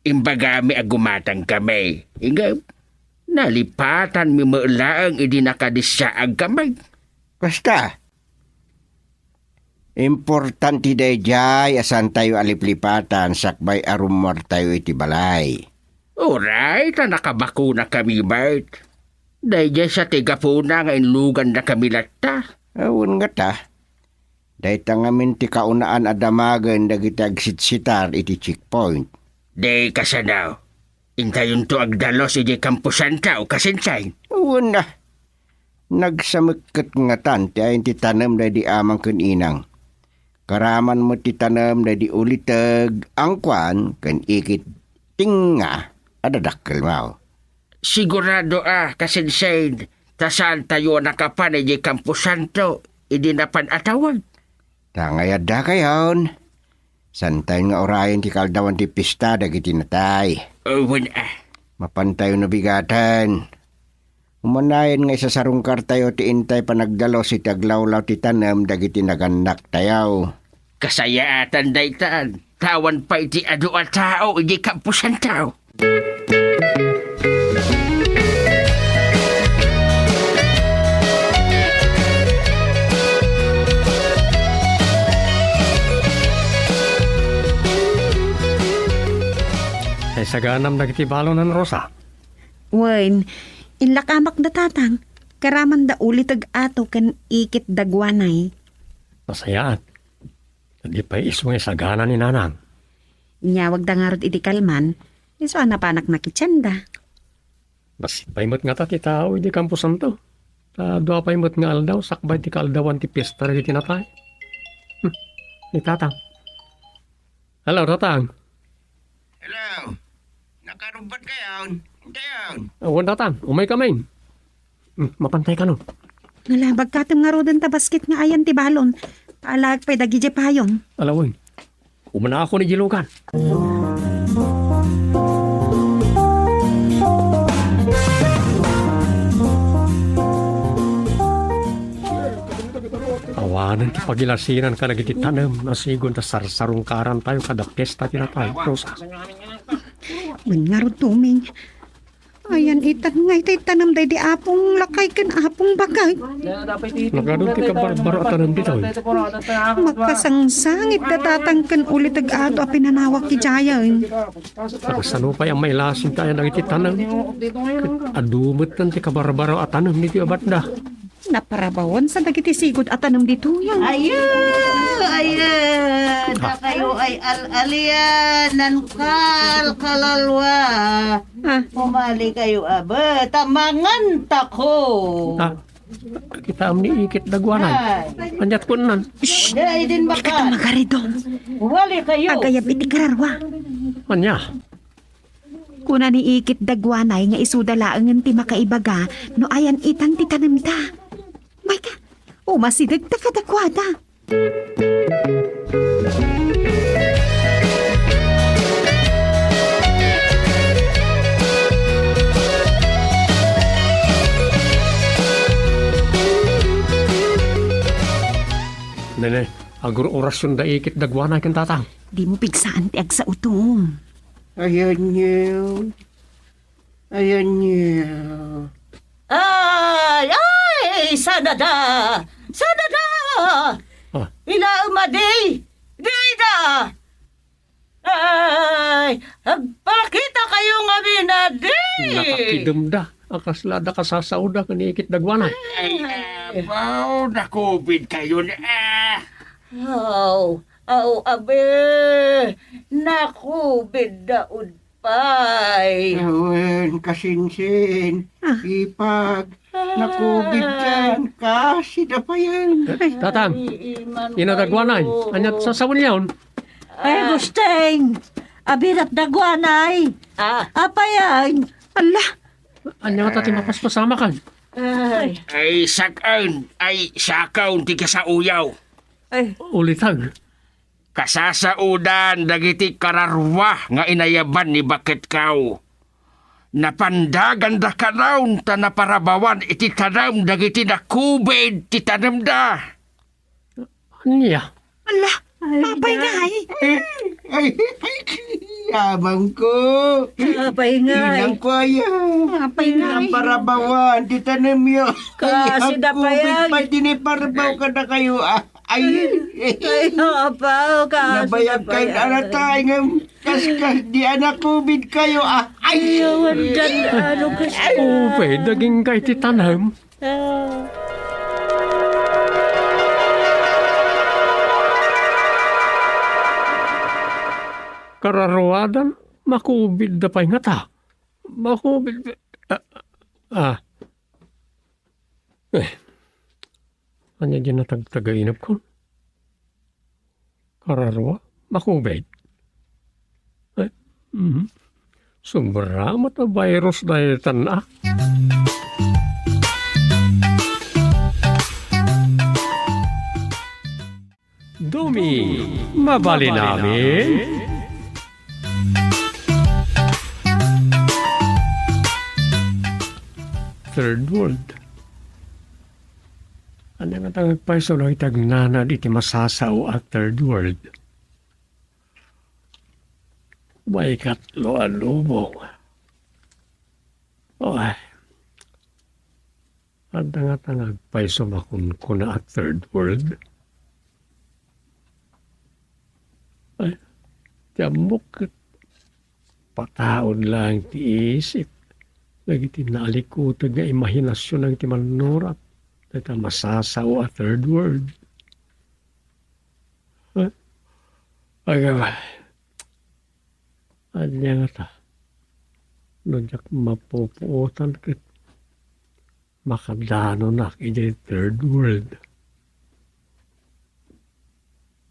Imbagami a gumatangkami, ngem nalipatanmi met laeng idi nakadissaagkami. Kasta, importante daydiay a saantayo a liplipatan sakbay a rummuartayo iti balay. Uray ta nakabakunakami met. Daydiay sa ti gapuna nga inlugandakami latta. Awan ngata. Dayta ngamin ti kaunaan a damagen dagiti agsitsitar iti checkpoint. Di kasano? Intayonto agdalus idiay kamposanto, kasinsin. Wen a. Nagsamekket ngatan ti ayan ti tanem daydi amang ken inang. Karaman met ti tanem daydi uliteg, angkuan, ken ikit tinga a dadakkelmo. Sigurado a, kasinsin, ta saantayo a nakapan idiay kamposanto idi napan a tawag. Ta ngay addakayon, saantayon nga urayen ti kaaldawan ti pista dagiti natay. Wen a. Mapantayo nabigaten. Umanayen nga isasarungkartayo ti intay panagdalus iti aglawlaw ti tanem dagiti nagannaktayo. Kasayaatan daytan, ta awan pay ti adu a tao idiay kamposanto. Ay, saganam dagiti balon, Rosa. Wen, inlakamak da tatang, karamanda uliteg ato ken ikit daguanay. Nasayaat. Di pay isu nga isagana ni nanang. Inyawagda ngarud iti kalman, isu a napanak nakitsianda. Bassit pay met ngata ti tao idi kamposanto. Ta dua pay met nga aldaw sakbay ti kaaldawan ti pista dagiti natay. Hmm. Ni tatang. Hello, tatang. Hello. Nakarubbat kayon? Intayon. Awan, tatang. Umay kami. Hmm, mapantay kano. Nalabag katem ngaruden ta basket nga ayan ti balon. Paalag pay dagiti payong. Alawen. Umana ako ni Jilugan. Awanen ti pagilasinan kadagiti tanem a sigun ta sarsarungkarantayo kada pesta ti natay, Rosa. Wen ngarud, Toming. Ayan itan nga itay tanem daydi Apong Lakay ken Apong Bakay. Nagadu ti kabarbaro a tanem ditoy. Makasangsangit da tatang ken uliteg ato a pinanawak idiayen. Kasano pay a mailasin ti ayan dagiti tanem? Ket adu metten ti kabarbaro a tanem ditoy a batda. Naparabawan sa dagiti sigud a tanem ditoy. Ayo, ayo, dakayo ay al-alian, nangkalkalalwa. Ah. Umali kayo, abe, ta mangantako. Ah, kita amni ikit daguanay. Ay. Anyat kunnan. Shh! Dai din. Di ka baka magaridong. Wali kayo. Agayab iti kararwa. Anya? Kuna ni ikit daguanay nga isuda laengen ti makaibaga no ayan itan ti tanemda. Mayka, umasidegta kadakuada. Agur-orasionda ikit daguanay ken tatang. Dimo pigsaan ti agsautom. Ayanyo. Ayanyo. Ay, ay, sanada! Sanada! Ah. Ilaem a di! Dida! Ay, agpakita kayo nga binadi! Nakakidemda. A kasla da kasasaoda ken ikit daguanay. Ay, abaw, nakubid kayo ni, ah. Aw, aw, abe, nakubid da pay. Awen, kasinsin, Ah. ipag, nakubid ken, kasi da payen. Eh, tatang, Ay, iman ina daguanay, kayo. Anya sasawen yaon? Ay, Ah. Gusteng, abirat daguanay. Ah. Apayan. Ala. Anya nga ta ti mapaspasamakan? Ay. Ay, sak-en, ay, sakaon ti kasaoyaw. Ay. Ulitag. Kasasaodan dagiti kararua nga inayaban ni baketkaw. Napandaganda kanayon ta naparabawan iti tanem dagiti nakubid ti tanemda. Ania? Ala, Ay, apay da. Ngay? Ay, ay, yamangko. Apay ngay? Inangko aya. Apay ngay? Naparabawan ti tanemyo. Kasi Ay, da pay nakubid ay. Pay ti naparabaw kadakayo. Ah, ay. Ay, apaw, kasi Nabayag da pay kayo ay. Aratay ngem kaskas di a nakubid kayo. Ah, ay. Yawan dan, ano, kas- Upay, daging kay ti tanem. Ah. Kararuadan, makubid da pay ngata. Makubid, ah, ah. Eh, anya di natagtagainapkon? Kararua, makubid. Eh, mhm. Sobra met a virus daytan, ah. Dumi, mabalin amin? Third world. Ania nga ta nga agpayso dagiti agnanad iti masasao a third world? Maikatlo a lubong. Ay. Adda nga ta nga agpayso makunkuna a third world? Ay, ti ammok ket pataod laeng ti isip dagiti naalikuteg nga imahinasion dagiti mannurat dayta masasao a third world. Eh? Agaway. Ania ngata? No diak mapupuotan ket makadanonak idiay third world.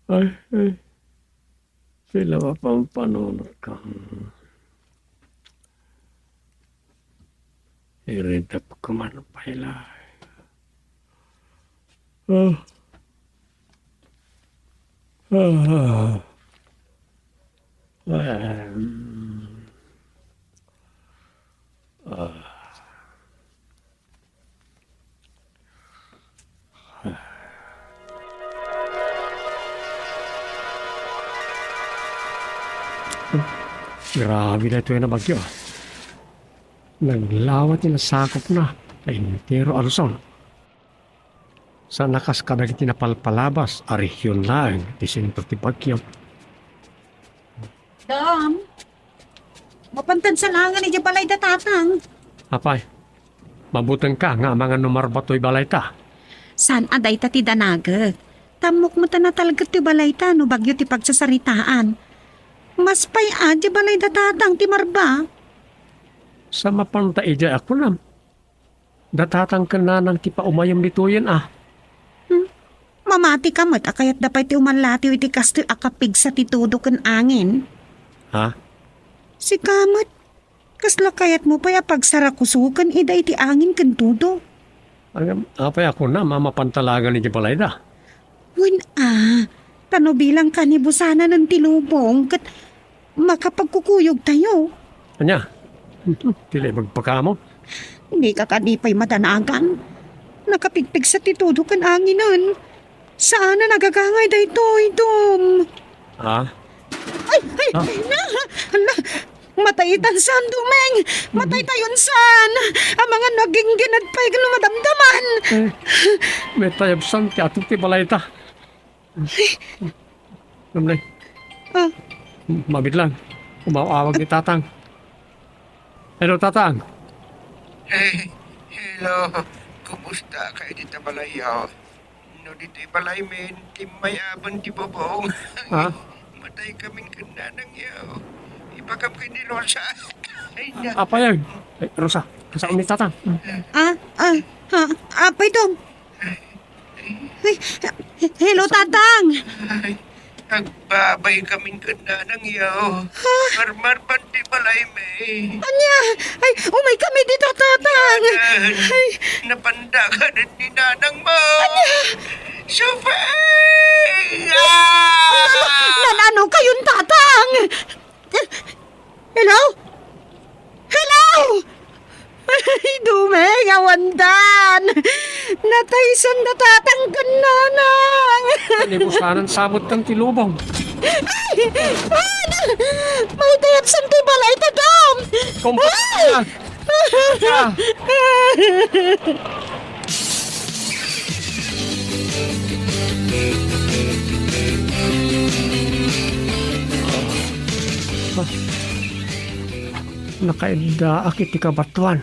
Ay, ay. Sila mapampanunotka. Iridep ko man pay la. Ah. Ah. Ah. Ah. Grabe daytoy a bagyo. Naglawa ti nasakopna ta entero a Luzon. Saan a kas kadagiti napalpalabas a rehiyon laeng ti sentro ti bagyo. Dam, mapantan sa langan idiay balay da tatang. Apay, mabutengka nga amangan no marba toy balayta. Saan a dayta ti danagek. Tammok met a natalged ti balayta no bagyo ti pagsasaritaan. Mas pay a diay balay da tatang ti marba. Sa mapanta idiay a kunam. Datatang ken nanang ti paumayem ditoyen a. Hmm. Mamatika met a kayatda pay ti umallatiw iti kastoy a kapigsa ti tudo ken angin. Ha? Sika met, kasla kayatmo pay a pagsarakusoken ida iti angin ken tudo? Agam, apay a kunam a mapantalagan iti balayda? Wen a, ta no bilang kanibusanan ti lubong ket makapagkukuyogtayo. Ania? Ti laeng ibagbaga mo? Dika kadi pay madanagan. Nakapigpigsa ti tudo ken anginen. Saan a nagagangay daytoy, Dom? Ha? Ay, ay, Ah? Ay, na! Hala, matay itan san, Domeng! Matay tayon san! Amangan no agingginad pay no madamdaman! Eh, may tayabsan ti atok ti balayta. Namnay. Ah. Mabit lang. Umaw-awag ni Tatang. Hello, Tatang. Eh, hello. Kumusta ka iti ta balayyo? No ditoy balaymin, timmay-aben ti bubong. Ha? Matay kamin ken nanangyo. Ibagam ken ni Rosa. Ay, na- Apay, ay. Ay, Rosa. Rosa, umi, Tatang. Ah, ah, ha, apay, Dom? Ay, hello, Tatang. Ay, agbabay kamin ken nanangyo. Ha? Marmarban ti balaymi. Ania? Ay, umay kami dita, Tatang. Ay, napanda ka din ni nanang mo. Ania? Sophie! Ah! Nan-ano kayon, Tatang? Hello? Hello? Ay, Domeng, awandan! Nataysan da Tatang ken nanang! Kanibusanan sabot kan ti lubong. Ay! Ah! May tayabsan ti balayta, Dom! Kumpara Ay! na! Ah! Nakaiddaak iti kabatoan.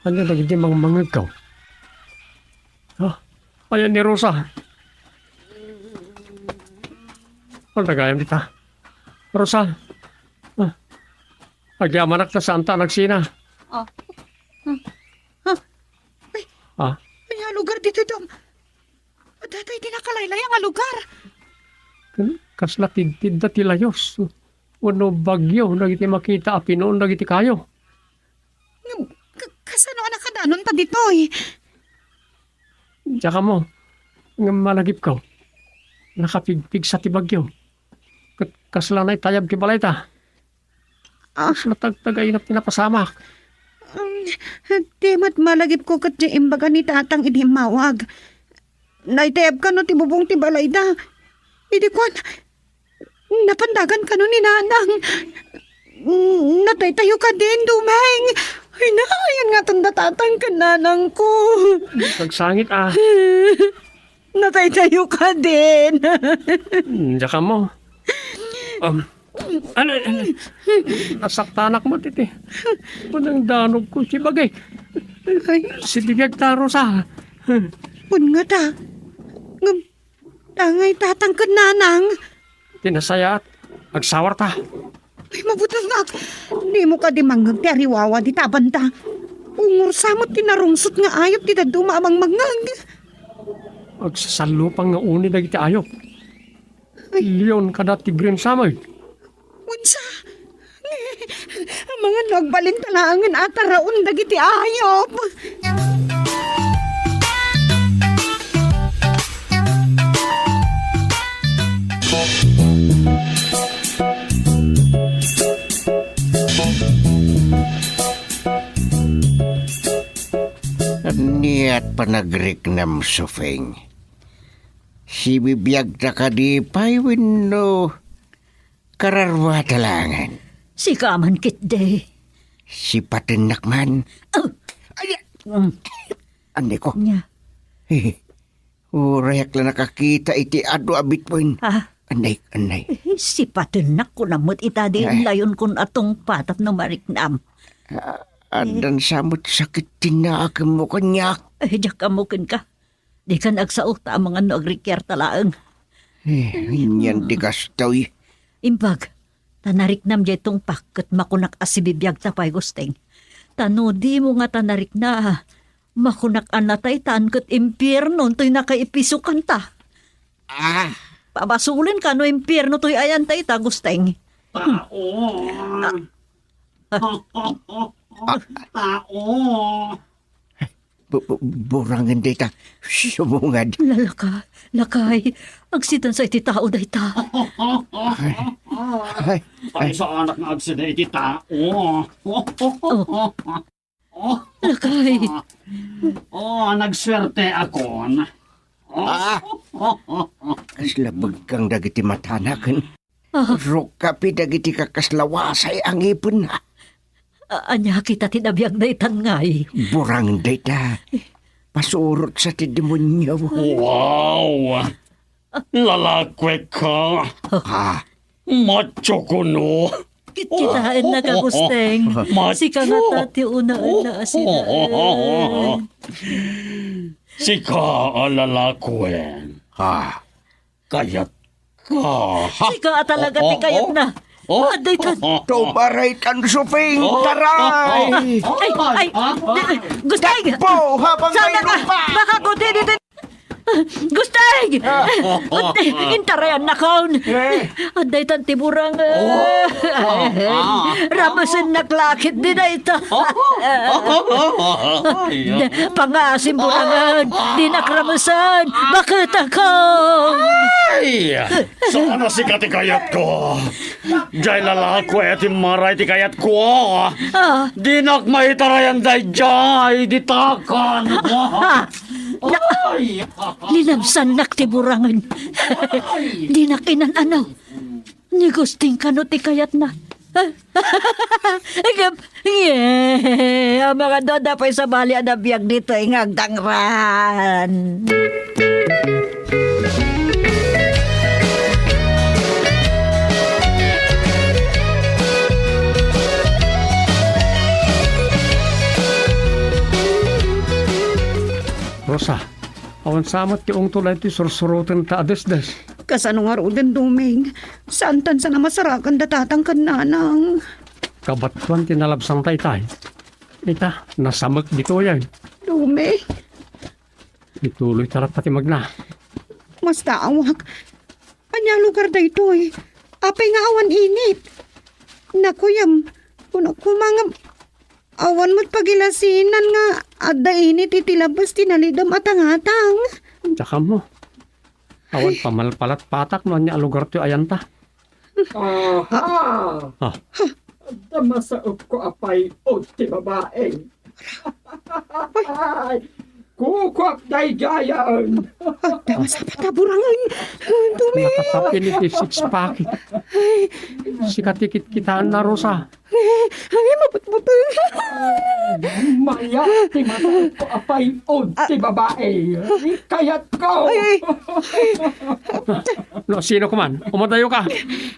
Ania dagiti mangmangngegko? Ha? Ayan ni Rosa. Ano gayam dita? Rosa. Ah. Agyamanak ta saan ta nagsina. Ah. Hmm. Ah. Ay. Ah. Ay, a lugar ditoy, Dom. Adda tay di nakalaylaya nga lugar. Ken kasla tidtidda ti layus wenno bagyo dagiti makita a pinuon dagiti kayo. Ngem, ka-, kasano a nakadanonta ditoy? Diak ammo, ngem malagipko, nakapigpigsa ti bagyo. Ket kasla naitayab ti balayta. Ah. Kasla tagtagainep ti napasamak. Um, di met malagipko ket diay imbaga ni Tatang idi immawag. Naitayab kano ti bubong ti balayda. Idi kuan, napandagan kano ni Nanang. Mm, nataytayo kadin, Domeng. Ay, naayan nga tanda Tatang ken Nanangko. Agsangit, ah. Nataytayo kadin. Hmm, diak ammo. Um, ano, ano? Nasaktanak met iti panangdanogko ti bagik. Ay. Sibibiag ta, Rosa. Wen ngata. Ngem, dangay Tatang ken Nanang. Ti nasayaat, agsawarta. Ay, mabutengak. Dimo kadi mangngeg ti ariwawa dita a banda. Ungorsa met ti narungsot nga ayup ti dadduma a mangmangngeg. Agsasallupan nga uni dagiti ayup. Ay. Leon kada tigren sa met. Unsa? Amangan no agbalinta laengen a taraon dagiti ayup. Aniat panagriknam, Sufeng? Sibibiagta kadi pay wenno kararua ta laengen? Sika man ketdi. Sipatennak man. Ah! Ay, mm. Anniko. Nya. Urayak la nakakita iti adu a bituen. Ha? Annay, annay. Eh, sipatennak kunam met ita di Ay. Layonkon a tungpa tapno mariknam. Ah, addan sa met sakit ti naakemmo kaniak. Eh, diak ammo kenka. Dikan agsao ta amangan no agrikiarta laeng. Eh, anian ti kastoy? Imbag, ta nariknam diay tungpak ket makunak a sibibiagta pay, Gusteng. Ta no dimo ngata narikna, makunak a nataytan ket impierno toy nakaipisokanta. Ah! Pabasolen kano impierno toy ayanta ita, Gusteng. Tao! Ah. Tao! Bu-, bu-, burangen dayta. Sumungad. Lalaka, lakay, agsidansa iti tao dayta. Ay, ay, ay. Paisaanak nga agsida iti tao. Oh. Oh. Lakay. Oh, nagswerteakon. Ah! Kasla bigkang dagiti matanaken. Ah. Rukkapi dagiti kakaslawasay a ngipenna. A-, ania kita ti nabiag daytan ngay? Burang dayta. Pasurot sa ti demonio. Wow! Lalakwek ka. Ah. Macho kuno. Kitkitaennak, Agustin. Macho. Sika ngata ti unaenna a sinaen. Sika a lalakwek. Ah. Kayat ka. Sika a talaga ti kayatna. Oh. Adda itan. Tumaray tan suping, taray! Ay, ay, di, Gustay! Dakpo, habang may lupa! Baka ko, di, di, di. Gustay! Intarayan nakon! Eh? Adda itan ti burang. Oh. Ramusennak lakit di dayta. Ay. Pangaasim burangan, dinak ramusen, bakit ako? Ay! Saan a sika ti kayatko? Jay lalakwe ti maray ti kayatko. Ah. Dinak maitarayan dayjay, ditakan. Ah. Na-, Ay! Linamsannak ti burangen. Ay! Dinak inan-ano. Ni Gusting kano ti kayatna. Ngem, ngem, amangan no adda pay sabali a nabiag ditoy nga agdangran. Rosa, awan sa met ti ungtol daytoy sursurotenta a desdes. Kasano ngaruden, Doming? Saantan sa namasarakan da tatang ken nanang. Kabatoan ti nalabsanta itay. Ita, nasamek ditoyen. Doming. Ituloyta latta ti magna. Mastaawak. Ania lugar daytoy? Apay nga awan init? Nakuyam, kunak koma nga awan met pagilasinan nga adda init iti labas ti nalidem a tangatang. Diak ammo. Awan pamalpalatpatak no ania a lugar ti ayanta. Aha! Ah. Adda masaekko a pay-od ti babai. Ay, kukuak daydiayen. Adda masapata burangen. Dumi. Nakasapin iti six pack. Ay. Sika ti kitkitaenna, Rosa. Ay, mabutbuteng. Mayat ti masaekko a pay-od ti babai. Kayatko. Ay, ay. No, sino kuman? Umadayo ka.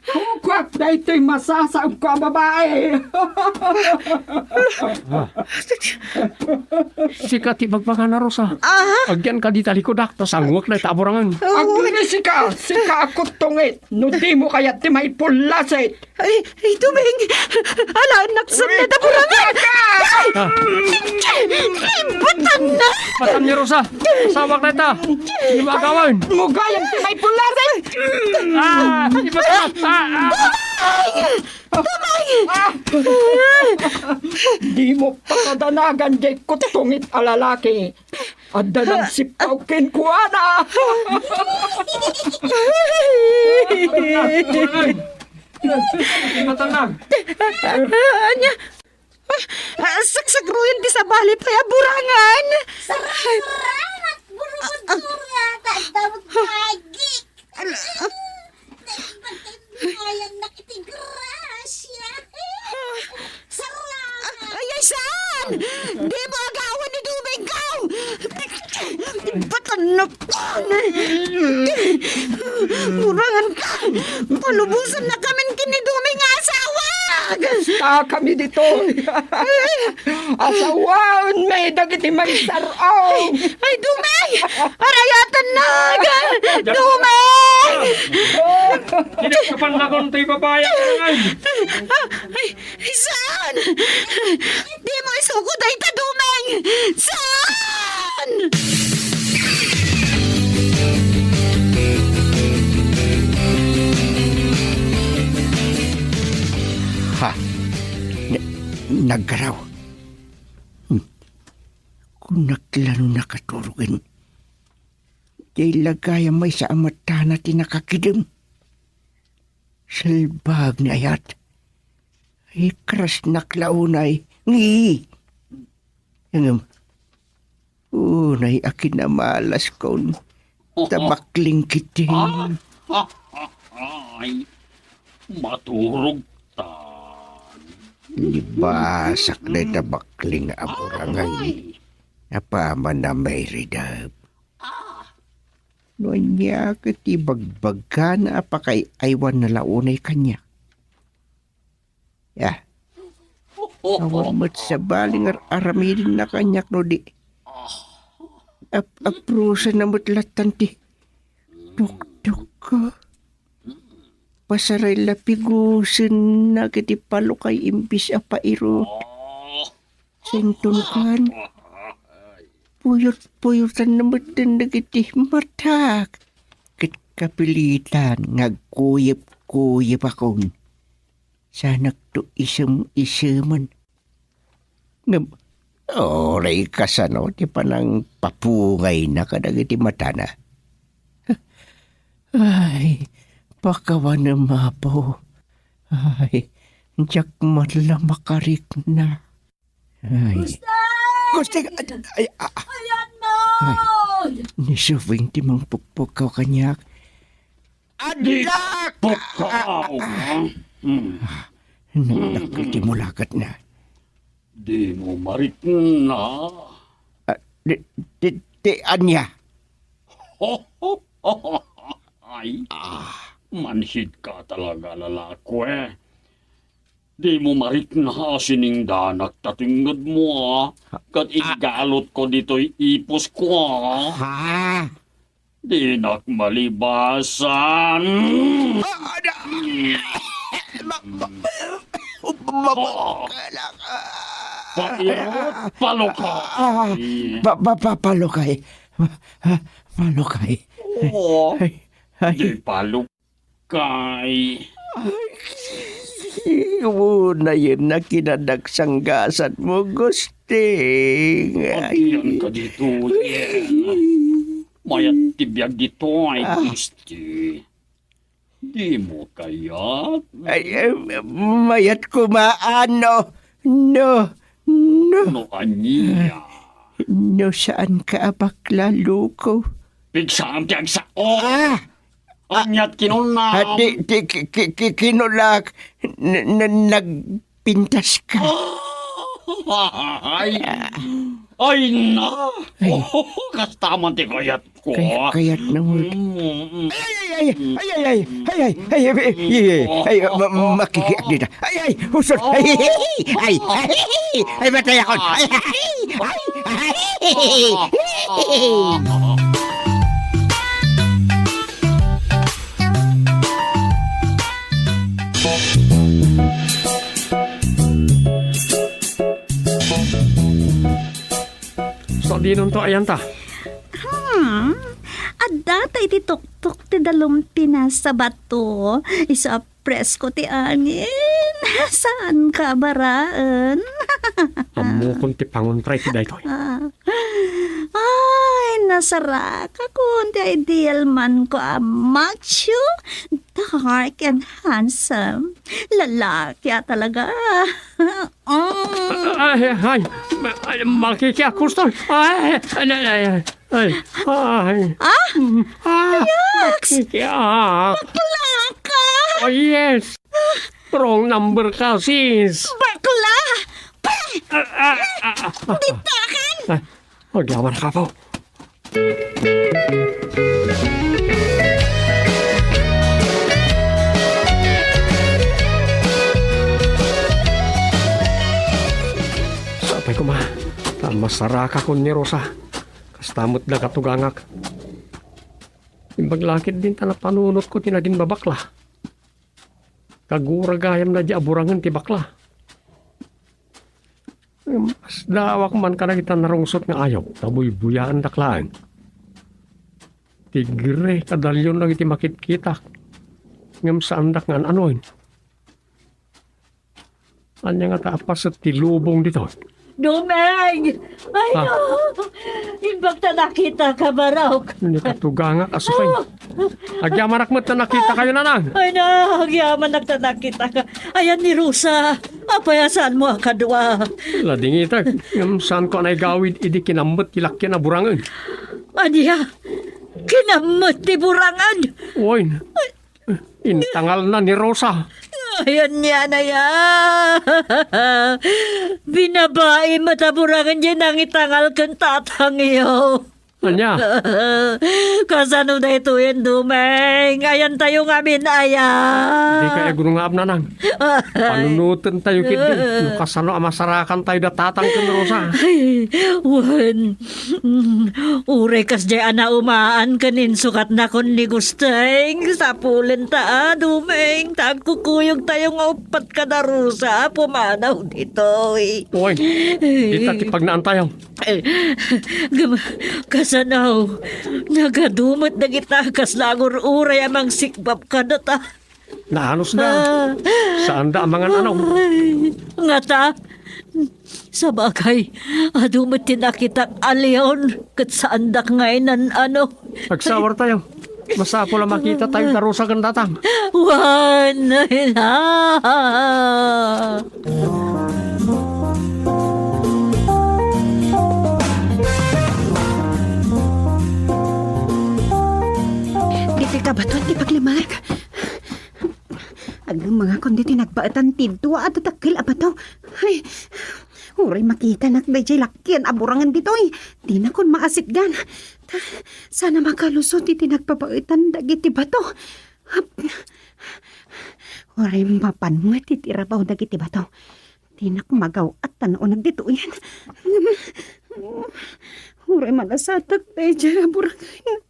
Kukuak daytoy masasaekko a babai. Ah. Sika ti bagbagana, Rosa. Ah? Agyan ka di talikudak, ta sanguek na ita a burangen. Agni sika, sika a kuttungit. No dimo kayat ti maipullasek. Ay, ay, Doming! Alaennak sa neta burangan! Ah. Ay, batanna! Batan ni Rosa! Asawak na ita! Di maagawan! Mugayam ti maipullasek! Ah! Ibatanna! Ah! Ah! Doming! Doming! Ah! Dimo pakadanagan diay kuttungit a lalaki. Adda nangsippaw kenkuana. Ania? Ah, ah, saksakruyan ti sabali pay a burangan. Saramat, burubudura, ta adda met pagi. Ala, ah. Naimbag ti ayannak iti grasia. Sara! Ay, ay, saan? Dimo agawan ni Domingko! Batannak! Burangan ka! Palubosannak amin ken ni Doming nga asawa! Kasta kami ditoy! Asawaenmi dagiti maisar-aw. Ay, Doming! Arayatennak! Doming! Kinakapan na kon to'y babae, ay! Ah, ay, saan? Dimo isuko dayta, Doming! Saan? Ha? Na-, naggaraw. Hmm. Kunak la no nakaturogen. Diay lagayam maysa a matana ti nakakidem. Salbaag ni ayat. Ikrasnak la unay. Ngi! Ngem, unay a kinamalaskon, ta bakling ketdi. Ah, ah, ah, ay, maturog tan. Libasak dayta bakling a burangay. Apaman a mairidep. No ania ket ti bagbagana a pakaay-aywanna la unay kaniak? Ah, awan met sabali nga ar-aramidenna kaniak no di ap-, aprusanna met lattan ti tuktok. Pasaray la pigusenna ket ti palukay imbes a pairo. Senton kan, puyot-puyotan na met dagiti matak. Ket kapilitan nga agkuyep-kuyepakon. Sanakto isem-isemen. Ngem, uray kasano ti panangpapungayna kadagiti matana? Ay, pakawanem, Apo. Ay, diak met la makarikna. Ay. Gusting! Gusting! Ay, ay, ah, ah. Ayan mo! Ay, ni Subing ti mangpukpukaw kaniak. Di pukkaw! Hmm. Nagdakkel ti mulaketna. Dimo marikna. Ah, di, di, di ania? Ay, mansidka talaga, lalako, eh. Dimo marikna a siningdanak ta tengngedmo, ah. Ket iggalotko ditoy ipusko, ah. Ha? Dinak malibasan. Ah, ada. Ma-, ma-, ma-, Oh. Pairot, palukay. Ah, pa-, pa-, pa-, palukay. Ah, palukay. Oh. Ay, ay. Di palukay. Ay, unayen na kinadaksanggasan mo, Gusting. Ay. Agian ka dito, Yen. Mayat ti biag dito ay, ah. Gusti. Dimo kayat? Ay, eh, mayat kumaan, no? No, no. No ania? No saan ka a bakla, loko? Pigsaam ti agsao. Ah! Aniat kinuna? Ah, ti, ti, ki, ki, ki, kinulak. N-, n-, nag-, Pintas ka. Ay! Ay na! Ay. Oh, kasta man ti kayat ko. Kay-, kayat na mo. Mm, mm. Ay, ay, ay, ay, ay, ay, ay, ay, ay, ay, ay, ay, ay, ay, ma-, makikiak dita. Ay, ay, usol. Ay, ay, ay, ay, ay, ay, matay ako. Ay, ay, ay, ay, ay. Sadinonto ayan ta? Hmm, adda ta iti tuktok ti dalum ti nasa bato. Isu a presko ti angin. Saan ka baraen? Ammokon ti pangontra iti daytoy. Ah. Ay, nasarakakon ti ideal man ko a macho, dark and handsome. Lalaki a talaga. Mm. Ay, ay, ay, makikiakuston. Ay, ay, ay, ay, ay, ay. Ah? Mm, ah, Ayaks! Makikiak. Bakla ka! Oh, yes. Wrong number ka, sis. Bakla! Pah! Ah, ah, ah, ah. Ditakan! Ah, agyaman ka po. Sapay koma, ta masarakakon ni Rosa. Kasta met da katugangak. Imbag lakit din ta napanunot ko ti nagin babakla. Kagura gayam na di aburangen ti bakla. Ngem, asdawak man kadagita narungsot nga ayup, ta buybuyaendak laeng. Tigre, kadalion dagiti makitkitak. Ngem, saandak nga an-anoen. Ania ngata a paset ti lubong ditoy? Dumeng! Ay, Ah. no! Imbag ta nakita ka, Barok. Ni katugangak, asupeng. Agyamanak met ta nakita kayo, nanang. Ay, no! Agyamanak ta nakita ka. Ayan ni Rosa. Apay a saan mo a kadua? Ladingitag. Ngem saan ko a naigawid idi kinammet ti lakyan a burangen. Ania? Kinammet ti burangen? Wen. Intangalna ni Rosa. Ay, ania na ya? Binabai met a burangen diay nangitangal ken tatangyo. Ania? Kasano daytoyen, Dumeng? Ayantayo ngamin aya? Di kay agrugaam, nanang. Ay. Panunotentayo ketdi no kasano a masarakantayo da tatang ken Rosa. Ay, wen. Mm, uray kasdiay a naumaan ken insukatnakon ni Gusteng, sapulenta a, Dumeng, ta agkukuyogtayo nga uppat kada Rosa a pumanaw ditoy. Oy, dita ti pagnaantayo. Eh, gam-, kasano? Nagadu met dagita kasla agur-uray a mangsikbab kadata. Naanusda. Ah. Saanda a mangan-ano. Ay, ngata. Sabagay, adu met ti nakitak a leon, ket saandak nga inan-ano. Agsawartayo. Masapul a makitatayo da Rosa ken tatang. Wen, ina. Ditoy kabatoan ti paglimag. Agmangakon ditoy nagbaetan ti dua a dadakkel a bato. Ay, uray makitanak daydiay lakyan a burangen ditoy, dinakon maasitgan. Ta, saan a makalusot iti nagbabaetan dagiti bato. Uray mapan met iti rabaw dagiti bato. Dinak magaw-at ta nauneg ditoyen. Uray manasatak daydiay a burangen.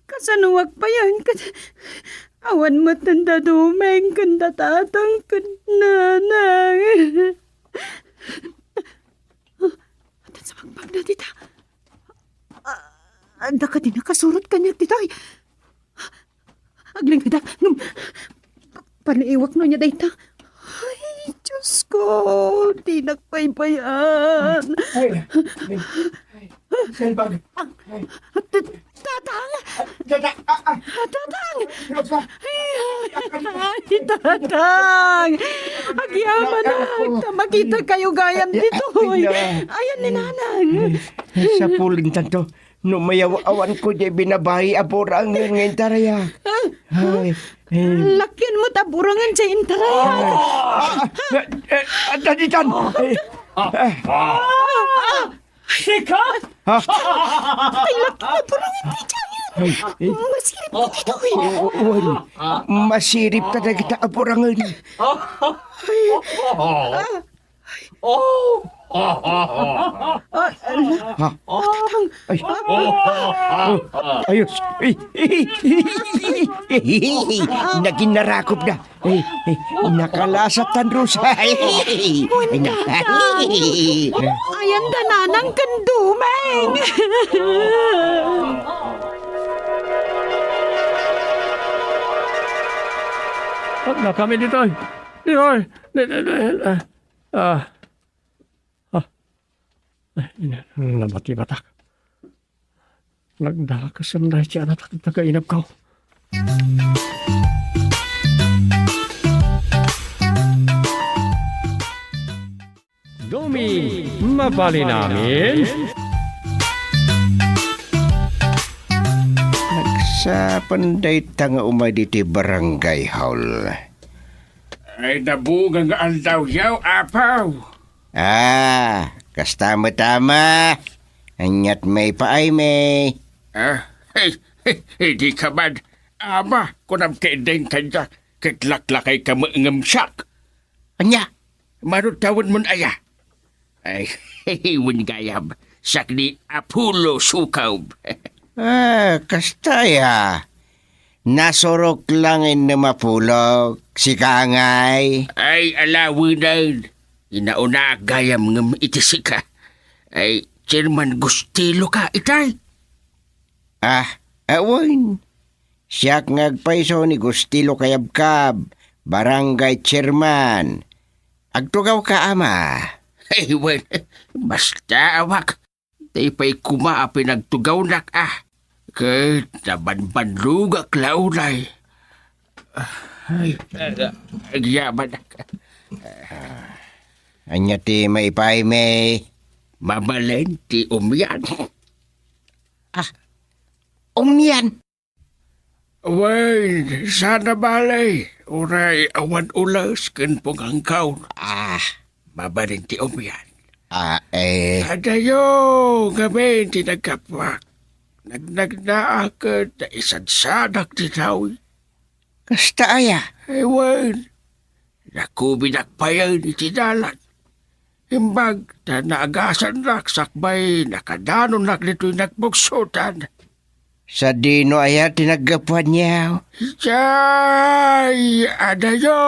Kasano agpayan ket awan met da Dumeng ken da tatang ken nanang. Adda sa pagpagna dita. Ah, adda kadi nakasurot kaniak ditoy? Aglinggadak, ngem paliiwak no ania dayta. Ay, Diyos ko, dinak baybay-an. Ay, ay, ay, salbag. Ay. Tatang! Tata-, ah, ah. Tatang! Rosa. Ay, ay, tatang! Agyamanak ta makita kayo gayam ditoy. Ay, ay, ay. Ayan ni nanang. Ay, sapulentayo. No mayaw-awanko diay binabai a burangen nga intarayak. Ay, ay. Lakyan met a burangen diay intarayak. Ah, ah, ah, eh, adda ditan. Eh, eh. Ah, ah, sika? Ha? Ay, lakyan a burangen diay. Ay, eh. Masirib dagitoy. O, o, wen. Masirib ta dagita a burangen. Ay, ah. Oh! Ah, ala. Ha? Tatang. Ay. Ayos. Ay. Naging narakop na. Ay, ay, nakalasat tan Rosa. Ay, ay, na. Tatang. Ayan da nanang ken Dumeng. Adda kami ditoy. Ditoy. Di, di, di, ah. Ah. Ah. Ay, ina, nabatibatak. Nagdakes a naay ti anatak taga inabkaw. Dumi, mabalin amin. Nagsapanda ita nga umay ditoy barangay hall. Ay, nabuga nga aldawyo, apo. Ah, kasta met, ama. Ania't maipaaymi? Ah, hey, hey, hey, di ka man. Ama, kunam ketdin kaniak, ket laklakayka met ngem siak. Ania? Mano ti awanmon aya? Ay, wen gayam, siak ni Apollo Sukob. Ah, kasta aya. Nasurok laeng innem a pulok, sika ngay? Ay, ala, wenen. Inauna gayam ngem iti sika. Ay, Chairman Gustilo ka, itay? Ah, awan. Siak nga agpayso ni Gustilo Kayabkab, barangay chairman. Agtugawka, ama. Ay, wen, basta awak. Tay pay koma a pinagtugawnak, a. Ket nabanbanlugak la unay. Ay, agyamanak. Ania ti maipaaymi? Mabalin ti umian. Ah, umian? Wen, saan a bale, uray awan ules ken pungangkaw. Ah, mabalin ti umian. Ah, eh. Adayo ngamin ti naggapuak. Nagnagnaak ket naisadsadak ti tawi. Kasta aya? Eh, wen, nakubidak payen iti dalan. Imbag ta naagasannak sakbay nakadanonnak ditoy nagbugsotan. Sadino aya ti naggapuanyo? Idiay adayo!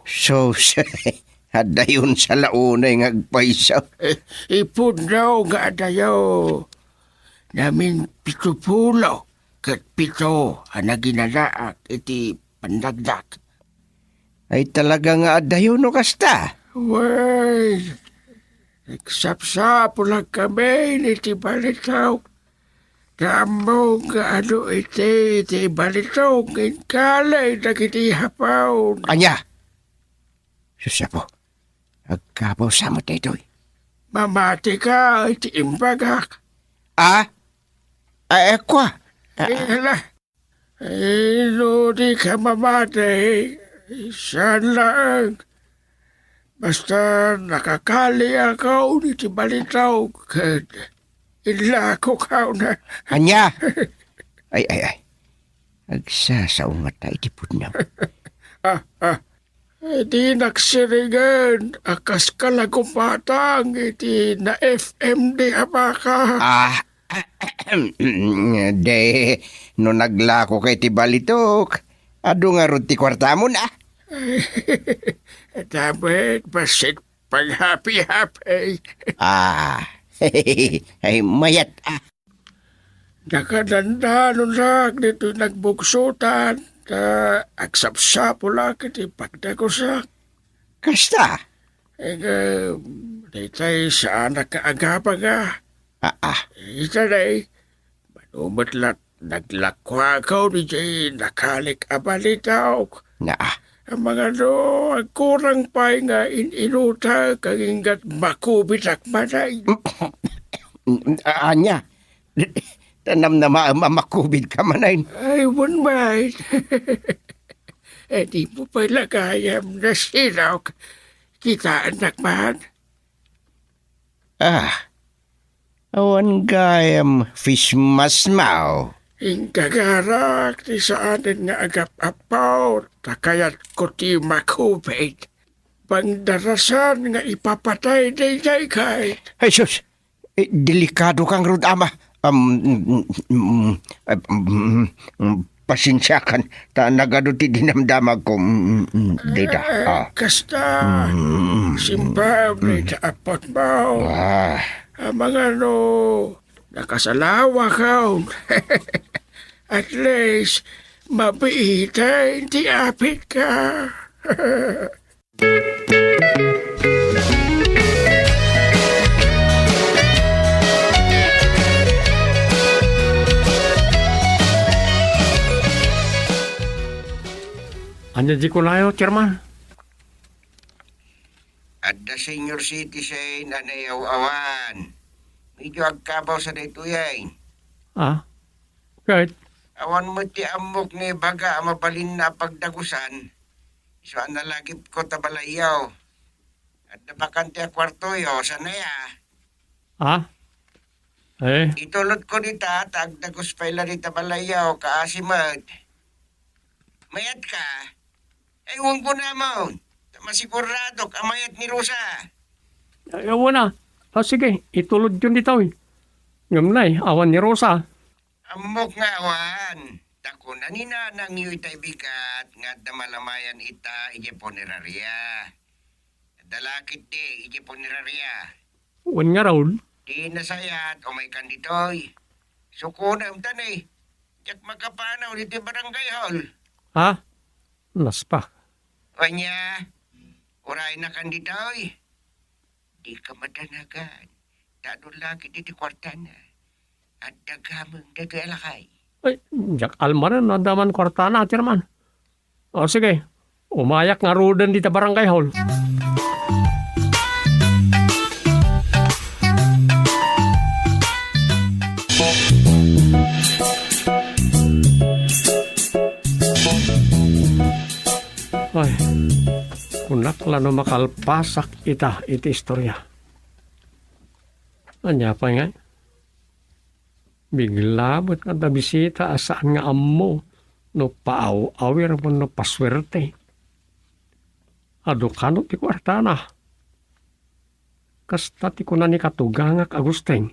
Sus, adayon sa la unay nga agpayso. Eh, ipudno nga adayo. Namin pitopulo ket pito a naginanaak iti panagdak. Ay, talaga nga adayo no kasta? Wen, nagsapsapulak ngamin iti balitok. Ammok nga adu iti, iti balitok nga inkali dagiti hapaw. Ania? Sus, Apo, agkabawsa met daytoy. Mamatika iti imbagak. Ah? Ay, kua? Ah, eh, hala. Eh, no di ka mamati, saan laeng. Basta nakakaliak iti balitok, ket inlakok na. Ania? Ay, ay, ay. Agsasao ngata iti pudno. Ah, ah. Dinak siringen a kas kalagumatang iti na-F M D a baka. Ah, de, no naglako ka iti balitok, adu ngarud ti kuartamon, ah? Dapat bassit paghapi-hapi. Ah, ay, mayat, ah. Nakadandanunak ditoy nagbugsotan, ta agsapsapulak iti pagdagusak. Kasta? Ngem, daytay saanak nga agabanga. Ah, ah. Ita day, mano met la naglakuak idiay nakalik a balitok. Naa. Amangan no, agkurang pay nga in-inutak, aginggat makubidak manen. Ania? Ta namnamaem a makubidka manen. Ay, wen met. Eh, dimo pay la gayam nasinok. Kitaennak man. Ah, awan gayam face mask mo. Ingagarak ti saanen nga agap-appaw, ta kayatko ti makubid. Pangdarasan nga ipapatay daydiay ket. Ay, sus! Eh, delikado ka ngarud, ama. Am, mm, mm, mm, mm, mm, pasensiakan, ta nagadu ti dinamdamagko. Mm, mm, mm, dita. Eh, ah. Kasta, mm, mm, mm, simpab, mm, dita, apot mo. Ah. Amangan no, nakasalawak ka. At least, mabiiten ti apit ka. Ania di kunayo, Chairman? Adda senior citizen a naayaw-awan. Medyo agkabawsa daytoy, ay. Ah? Ket? Awan met ti ammok nga ibaga a mabalinna a pagdagusan. Isu a nalagipko ta balayyo. Adda bakante a kuartoyo, saan aya? Ah? Eh? Itulodko dita, ta agdagus pay la dita balayyo, kaasi met. Mayat ka? Ay, wen ko namon. Ta masiguradok a mayat ni Rosa. Ay, awan a. Ah, sige, itulodyon dita, oy. Ngem nay, awan ni Rosa. Ammok nga awan. Ta kuna ni nanangyo itay bigat nga adda malamayan ita idiay punerarya. Adda la ketdi idiay punerarya. Wen ngarud? Di nasayat, umaykan ditoy. Sukonem ta ni. Diak makapanaw ditoy barangay hall. Ha? Naspak. Ania, uraynakan ditoy. Dika madanagan. Ta no lagi ditoy kuartana, adda gameng daytoy a lakay. Ay, diak almanen no adda man kuartana, Chairman. O, sige. Umayak ngaruden dita barangay hall. Ay, kunak la no makalpasak ita iti istorya. Ania pay ngay? Bigla met nga adda bisita a saan nga ammo no paaw-awir wenno pasuerte. Adu kano ti kuartana. Kasta ti kuna ni katugangak Agustin.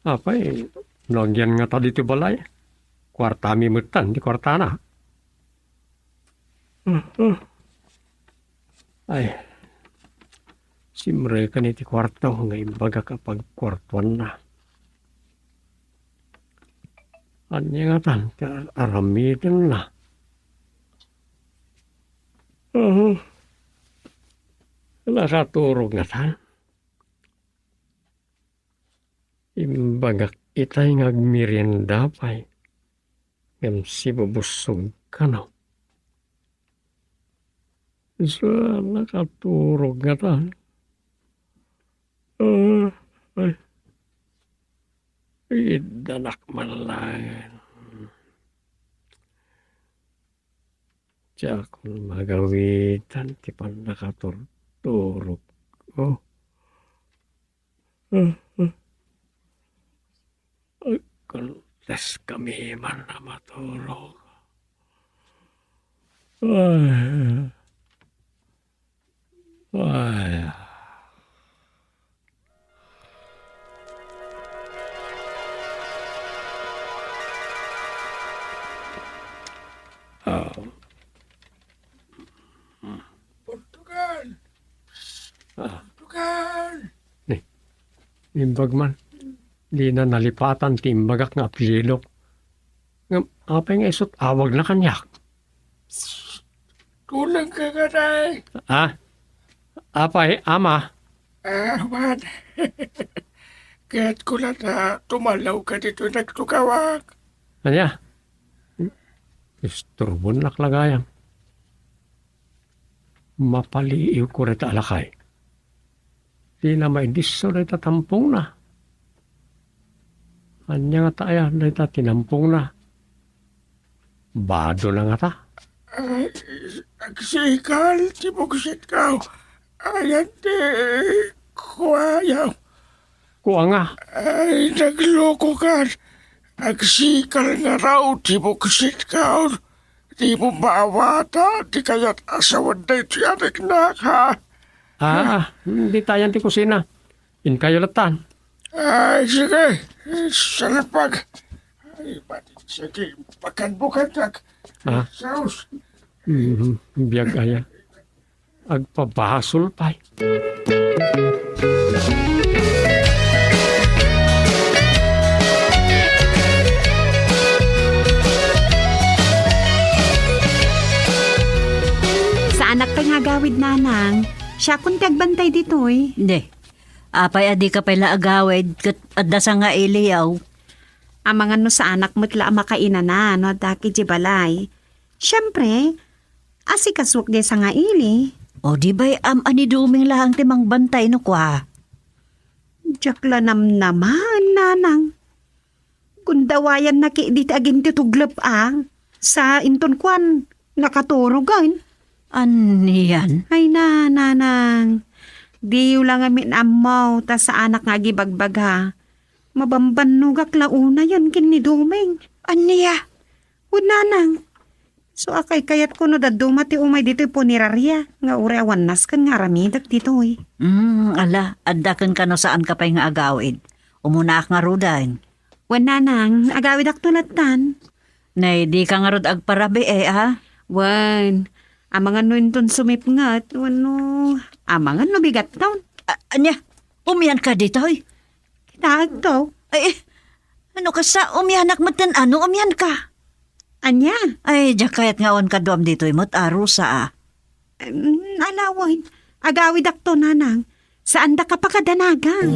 Apay, no agyan ngata ditoy balay, kuartami metten ti kuartana. Ay, simreken iti kuarto nga imbagak a pagkuartuanna. Ania ngatan ti ar-aramidenna? Aha. Nakaturog ngatan. Imbagak itay nga agmerienda pay. Ngem sibubusog kano. Sa nakaturog ngatan. Ah, ay. Iddanak man laeng. Diak magawitan ti pannakaturturogko. Ah, ah. Agkultes kami man a maturog. Ay. Ay. Ah. Portugal! Ah. Portugal! Ni, imbag man. Dina nalipatan ti imbagak nga apelidok. Ngem apay nga isut' awagna kaniak? Tulengka, katay. Ah? Apay, ama? Ah, awan. Kayatko la ta tumallawka ditoy nagtugawak. Ania? Isturbonak la gayam. Mapaliiwko dayta a lakay. Dina maidisso dayta tampongna. Ania ngata aya dayta ti nampongna? Badona ngata? Ay, agsikal ti buksitko. Ayan ti kuayo. Kua nga? Ay, naglokokan. Agsikal ngarud ti buksitko. Dimo maawatan ti kayat a sawen daytoy a riknak, ha? Ah, ditayan ti kusina. Inkayo lattan. Ay, sige. Salpag. Ay, pati sige. Pakan-bukantak. Ah. Saus. Mhm, biag aya. Agpabasol pay. Saanak pay nga agawid, nanang. Siakon ti agbantay ditoy. Ne, apay a dika pay la agawid ket adda sangailiyo? Amangan no saanak met la a makainana no adda idiay balay. Siempre, asikasuak diay sangaili. O di bay am-am a ni Doming laeng ti mangbantay no kua? Diak la namnamaen, nanang. Gundawayanna ketdi ti agintituglep a. Sa inton kuan, nakaturogen. Anian? Ay na, nanang. Diyo la ngamin ammo ta saanak nga agibagbaga. Mabambannogak la unayen ken ni Doming. Ania? Wen, nanang. So, akaykayatko no dadduma ti umay ditoy puneraria nga uray awan nasken nga aramidek ditoy. Mm, ala, adda kenka no saanka pay nga agawid. Umunaak ngaruden. Wen, nanang, agawidakto lattan. Nay, dika ngarud agparabii, a? Wen, amangan no inton sumipnget, wenno amangan no bigatton. A-, ania? Umianka ditoy? Kitaekto. Ay, ano kasta, umianak metten a no umianka? Ania? Ay, diak kayat nga awan kaduam ditoy met a, Rosa, a. Em, ala wen. Agawidakto, nanang. Saandaka pakadanagan.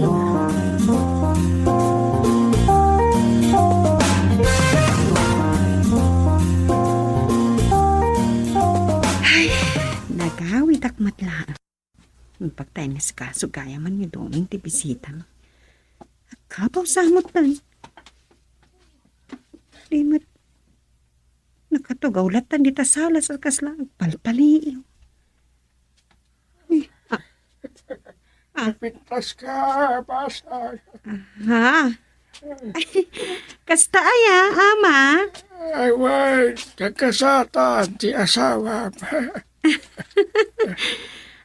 Ay, nagawidak met laeng. Nagpaktayan nga sika, sugaya man nga dumeng ti bisita. Agkabaw sa amot tan. Di met nakatugaw latan dita sala sa kasla agpalpaliiw. Uy, ah. Ah. Pintas ka, basta. Ha? Ay, kasta aya, ama? Ay, wen, nagkasatan ti asawam.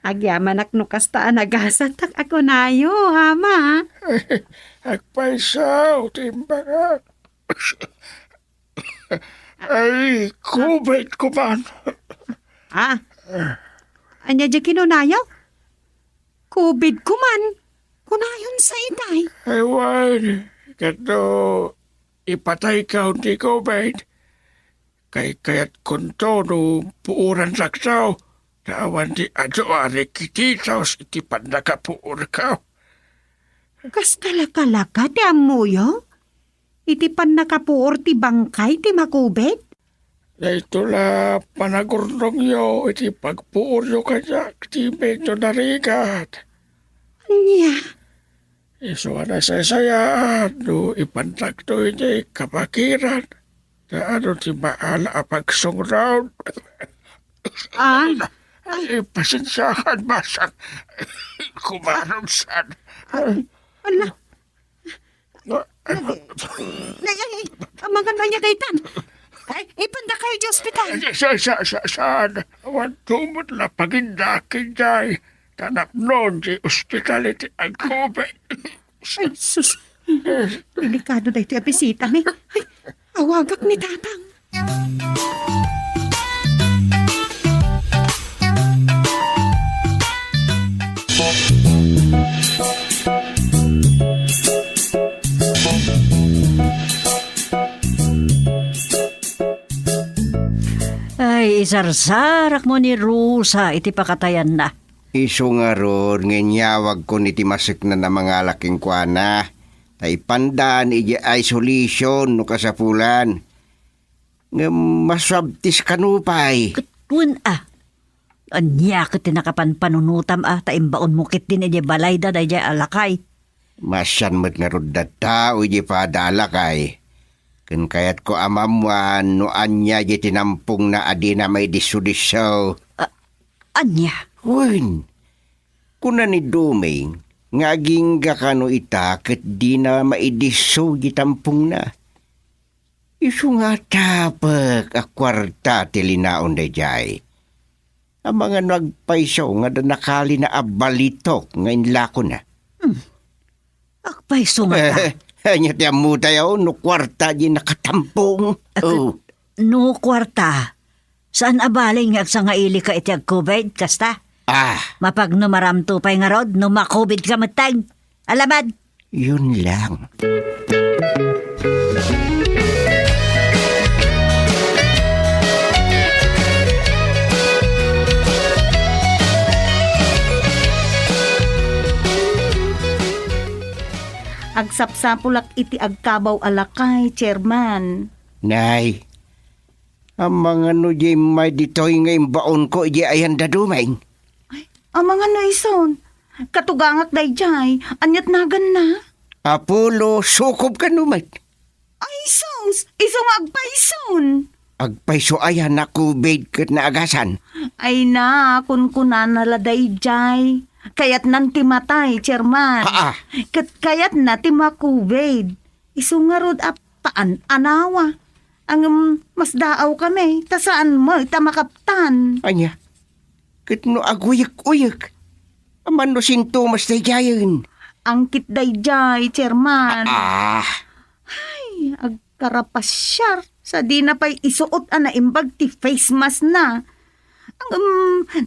Agyamanak no kasta a nagasatak a kunayo, ama. Agpayso ti imbagak. Ay, COVID ko man. Ah. Ania di kinunayo? COVID ko man. Kunayon sa itay. Ay, wen, ket no ipataykaw ti COVID, kaykayatkonto no puoranakto, ta awan ti adu a rikititos iti pannakapuorko. Kasta la kalaka ti ammoyo? Iti pannakapuor ti bangkay ti ma-COVID? Dayto la panagurnongyo iti pagpuoryo kaniak ti medyo narigat. Ania? Isu a nasaysayaan no ipantakto iti kabakiran. Ta adu ti maala a pagsungrod? Ah? Ay, pasensiakan, masang. Kumarog san. Ala. Ay, ay, ay, amangan ania daytan. Ay, ipandakayo iti ospital. Ay, sa, sa, sa, saan? Awan tumot la pagindak idiay. Ta napnon ti ospital iti agkubit. Ay, sus. Delikado daytoy a bisita, mi. Ay, awagak ni Tatang. Ay, isarsarakmo ni Rosa iti pakatayanna. Isu ngarud nga inyawagkon iti maseknan a mangala kenkuana, ta ipandan idiay isolation no kasapulan. Ngem masuabtis kano pay. Ket wen a. Ania ket ti nakapanpanunotam a ta imbaonmo ketdin idiay balayda daydiay a lakay? Maasian met ngarud a tao idiay pada a lakay. Ken kayatko a maammoan no ania idiay tinampongna a dina maidissudisso. A-, ania? Wen, kuna ni Doming nga agingga kano ita ket dina maidisso idiay tampongna. Isu nga atapek a kuarta ti linaon daydiay. Amangan no agpayso nga adda nakalina a balitok nga inlakona. Hmm. Agpayso ngata. Eh, ania ti ammotayo no kuarta di nakatampong? Ah, oh. No kuarta, saan a bali nga agsangailika iti agkubit, kasta? Ah. Mapagnumaramto pay ngarud no makubit ka metten. Alabad! Yun lang. Agsapsapulak iti agkabaw a lakay, Chairman. Nay, amangan no diay immay ditoy nga imbaonko idiay ayan da Doming? Ay, amangan no isun. Katugangak daydiay. Aniat naganna? Apollo, sukob kano met. Ay, sus! Isu nga agpayson! Agpayso aya, nakubit ket naagasan? Ay na, kunkunana la daydiay. Kayatnan ti matay, Chairman. Aa. Ket kayatna ti makubit. Isu ngarud a paan-anawa. Ngem masdaaw kami, ta saan met a makaptan. Ania? Ket no aguyek-uyek, amangan no sintomas daydiayen? Angkit daydiay, Chairman. Ah. Ay, agkarapasiar, sadina pay isuot a naimbag ti face mask na. Ngem,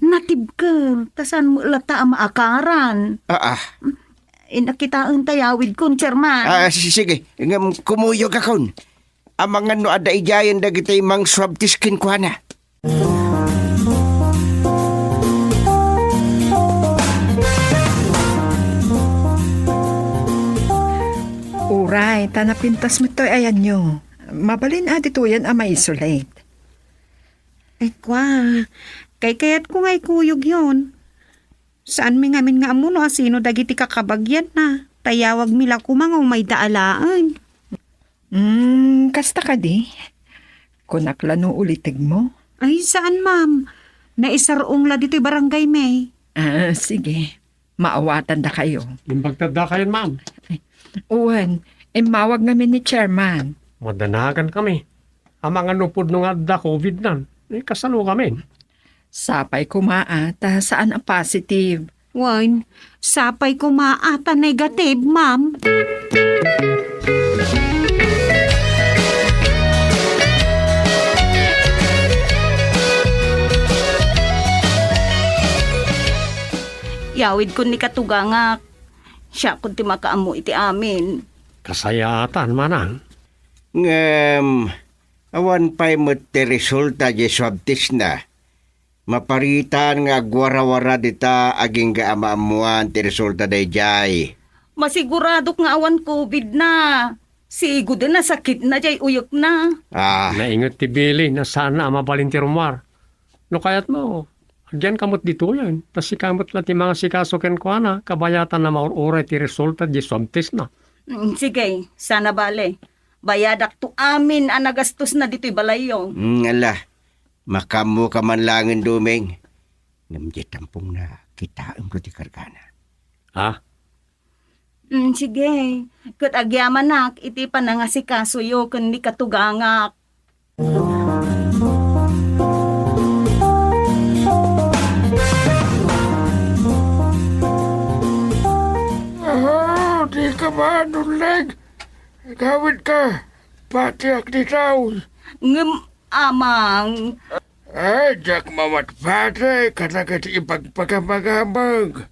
natibker, ta saan met latta a maakaran. Ah, ah. Inakitaen ta yawidkon, Chairman. Ah, si-, sige. Ngem, kumuyogakon. Amangan no adda idiayen dagiti mangsuabtis kenkuana. Napintas met toy ayanyo. Mabalin a ditoyen a ma-isolate. Ay, kwa. Kaykayatko nga ikuyogyon. Saanmi ngamin nga ammo no asino dagiti kakabagyanna. Ta yawagmi la koma nga umayda alaen. Hmm, kasta kadi? Kunak la no ulitegmo? Ay, saan, ma'am. Naisar-ong la ditoy barangaymi. Ah, sige. Maawatandakayo. Imbagtadakayon, ma'am. Wen, immawag ngamin ni Chairman. Madanagan kami. Amangan no pudno nga adda COVID nan. Eh, kasano kami? Sapay koma a, ta saan a positive. Wen, sapay koma a, ta negative, ma'am. Yawidkon ni katugangak. Siakon ti makaammo iti amin. Kasayaatan, manang. Ngem, awan pay met ti resulta diay swab test na. Maparitan nga agwarawara dita agingga a maammoan ti resulta daydiay. Masiguradok nga awan COVID na. Sigoden a sakit na diay uyekna. Ah. Nainget ti bilin a saan a mabalin ti rummuar. No kayatmo, agyanka met ditoyen, ta sika met la ti mangasikaso kenkuana, kabayatan a maur-uray ti resulta diay swab test na. Mm, sige, saan a bale. Bayadakto amin a nagastosna ditoy balayyo. Mm, ala, makaammoka man laengen, Doming. Ngem diay tampongna, kitaemto ti kargana. Ha? Mm, sige. Ket agyamanak iti panangasikasoyo ken ni katugangak. Ah, dika maanulleg. Agawidka. Patiak ditaw. Ngem, amang. Ay, diak mamatpati kadagiti ipagpagamangamag.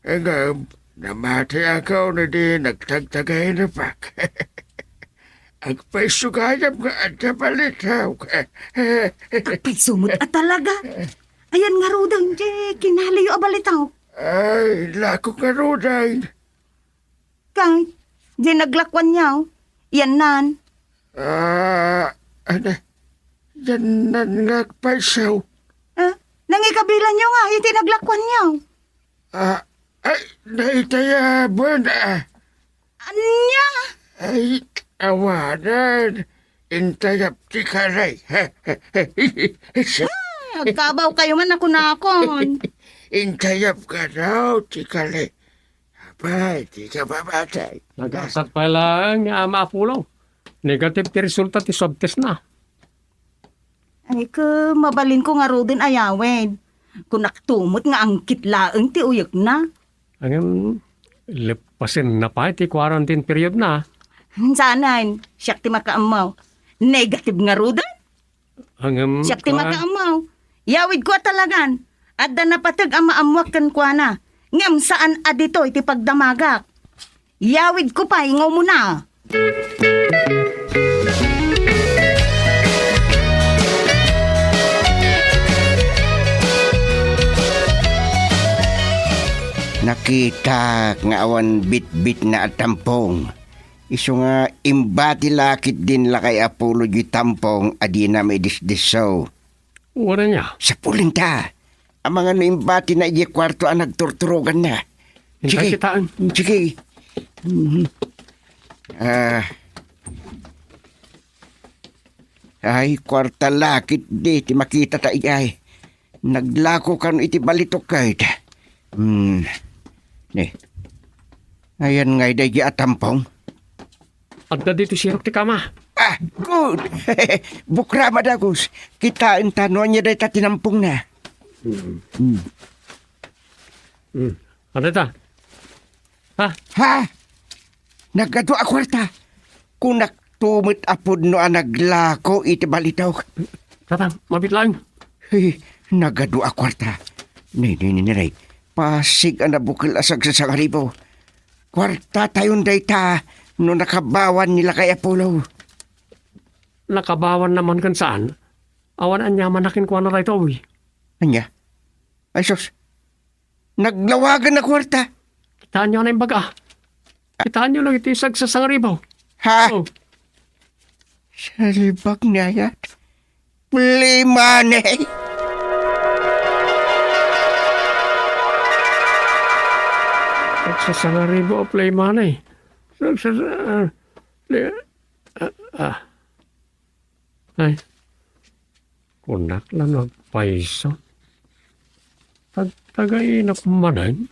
Ngem, namatiak idi nagtagtagaynapak. Agpayso gayam nga adda balitaw. Agpayso met a talaga. Ayan ngaruden, diay kinaliyo a balitaw. Ay, lako ngaruden. Kay, diay naglakuanyo, iyannan. Ah, ano? Iyannan nga agpayso. Ah, nangikabilanyo nga iti naglakuanyo. Ah, ay, naitayaban, ah. Ania? Ay, awanan. Intayap ti kalay. Ah, agkabaw kayo man ako nakon. Intayap ka daw ti kalay. Apay, dika mamatay. Nagasat pay laeng nga Ama Apollo. Negative ti resulta ti swab test na. Ay, ke, mabalinko ngaruden a yawid. Kunakto met nga angkit laeng ti uyekna. Ngem, leppasenna pay ti quarantine period na. Saanen, siak ti makaammo. Negative ngaruden? Ngem, siak ti kuan, makaammo. Yawidko a talagan. Adda napateg a maammoak kenkuana. Ngem saan a ditoy ti pagdamagak. Yawidko pay nga umuna. Nakitak nga awan bitbitna a tampong. Isu nga imbati la ketdin lakay Apollo diay tampong a dina maidisdisso. Wen ania? Sapulenta. Amangan no imbatina idiay kuarto a nagturturoganna. Intay kitaen. Sige. Mhm. Ah. Ay, kuarta la ketdi ti makitata idiay. Naglako kano iti balitok ket. Hmm. Ni. Ayan nga idiay a tampong. Adda ditoy sirok ti kama. Ah, good. Bukrama dagus. Kitaenta no ania dayta ti nampongna. Hmm. Hmm. Hmm. Ano ita? Ha? Ha? Nagadu a kuarta. Kunakto met a pudno a naglako iti balitok. Tatang, mabit laeng. Hey, nagadu a kuarta. Ni, ni, ni, ni, ni. Pasig a nabukel a sagsasangaribo. Kuartatayon dayta no nakabawan ni lakay Apollo. Nakabawan naman ken saan? Awan aniamanna kenkuana daytoy. Ania? Ay sus, naglawagan a kuarta. Kitaenyo a naimbag a. Kitaenyo lang iti sagsasangaribo. Ha? Oh. Salbag na yan. Play money. Nagsasangaribo a play money. Nagsasa-, ah, play, ah, ah. Ay. Kunak la nagpayso. Tagtagainak manen.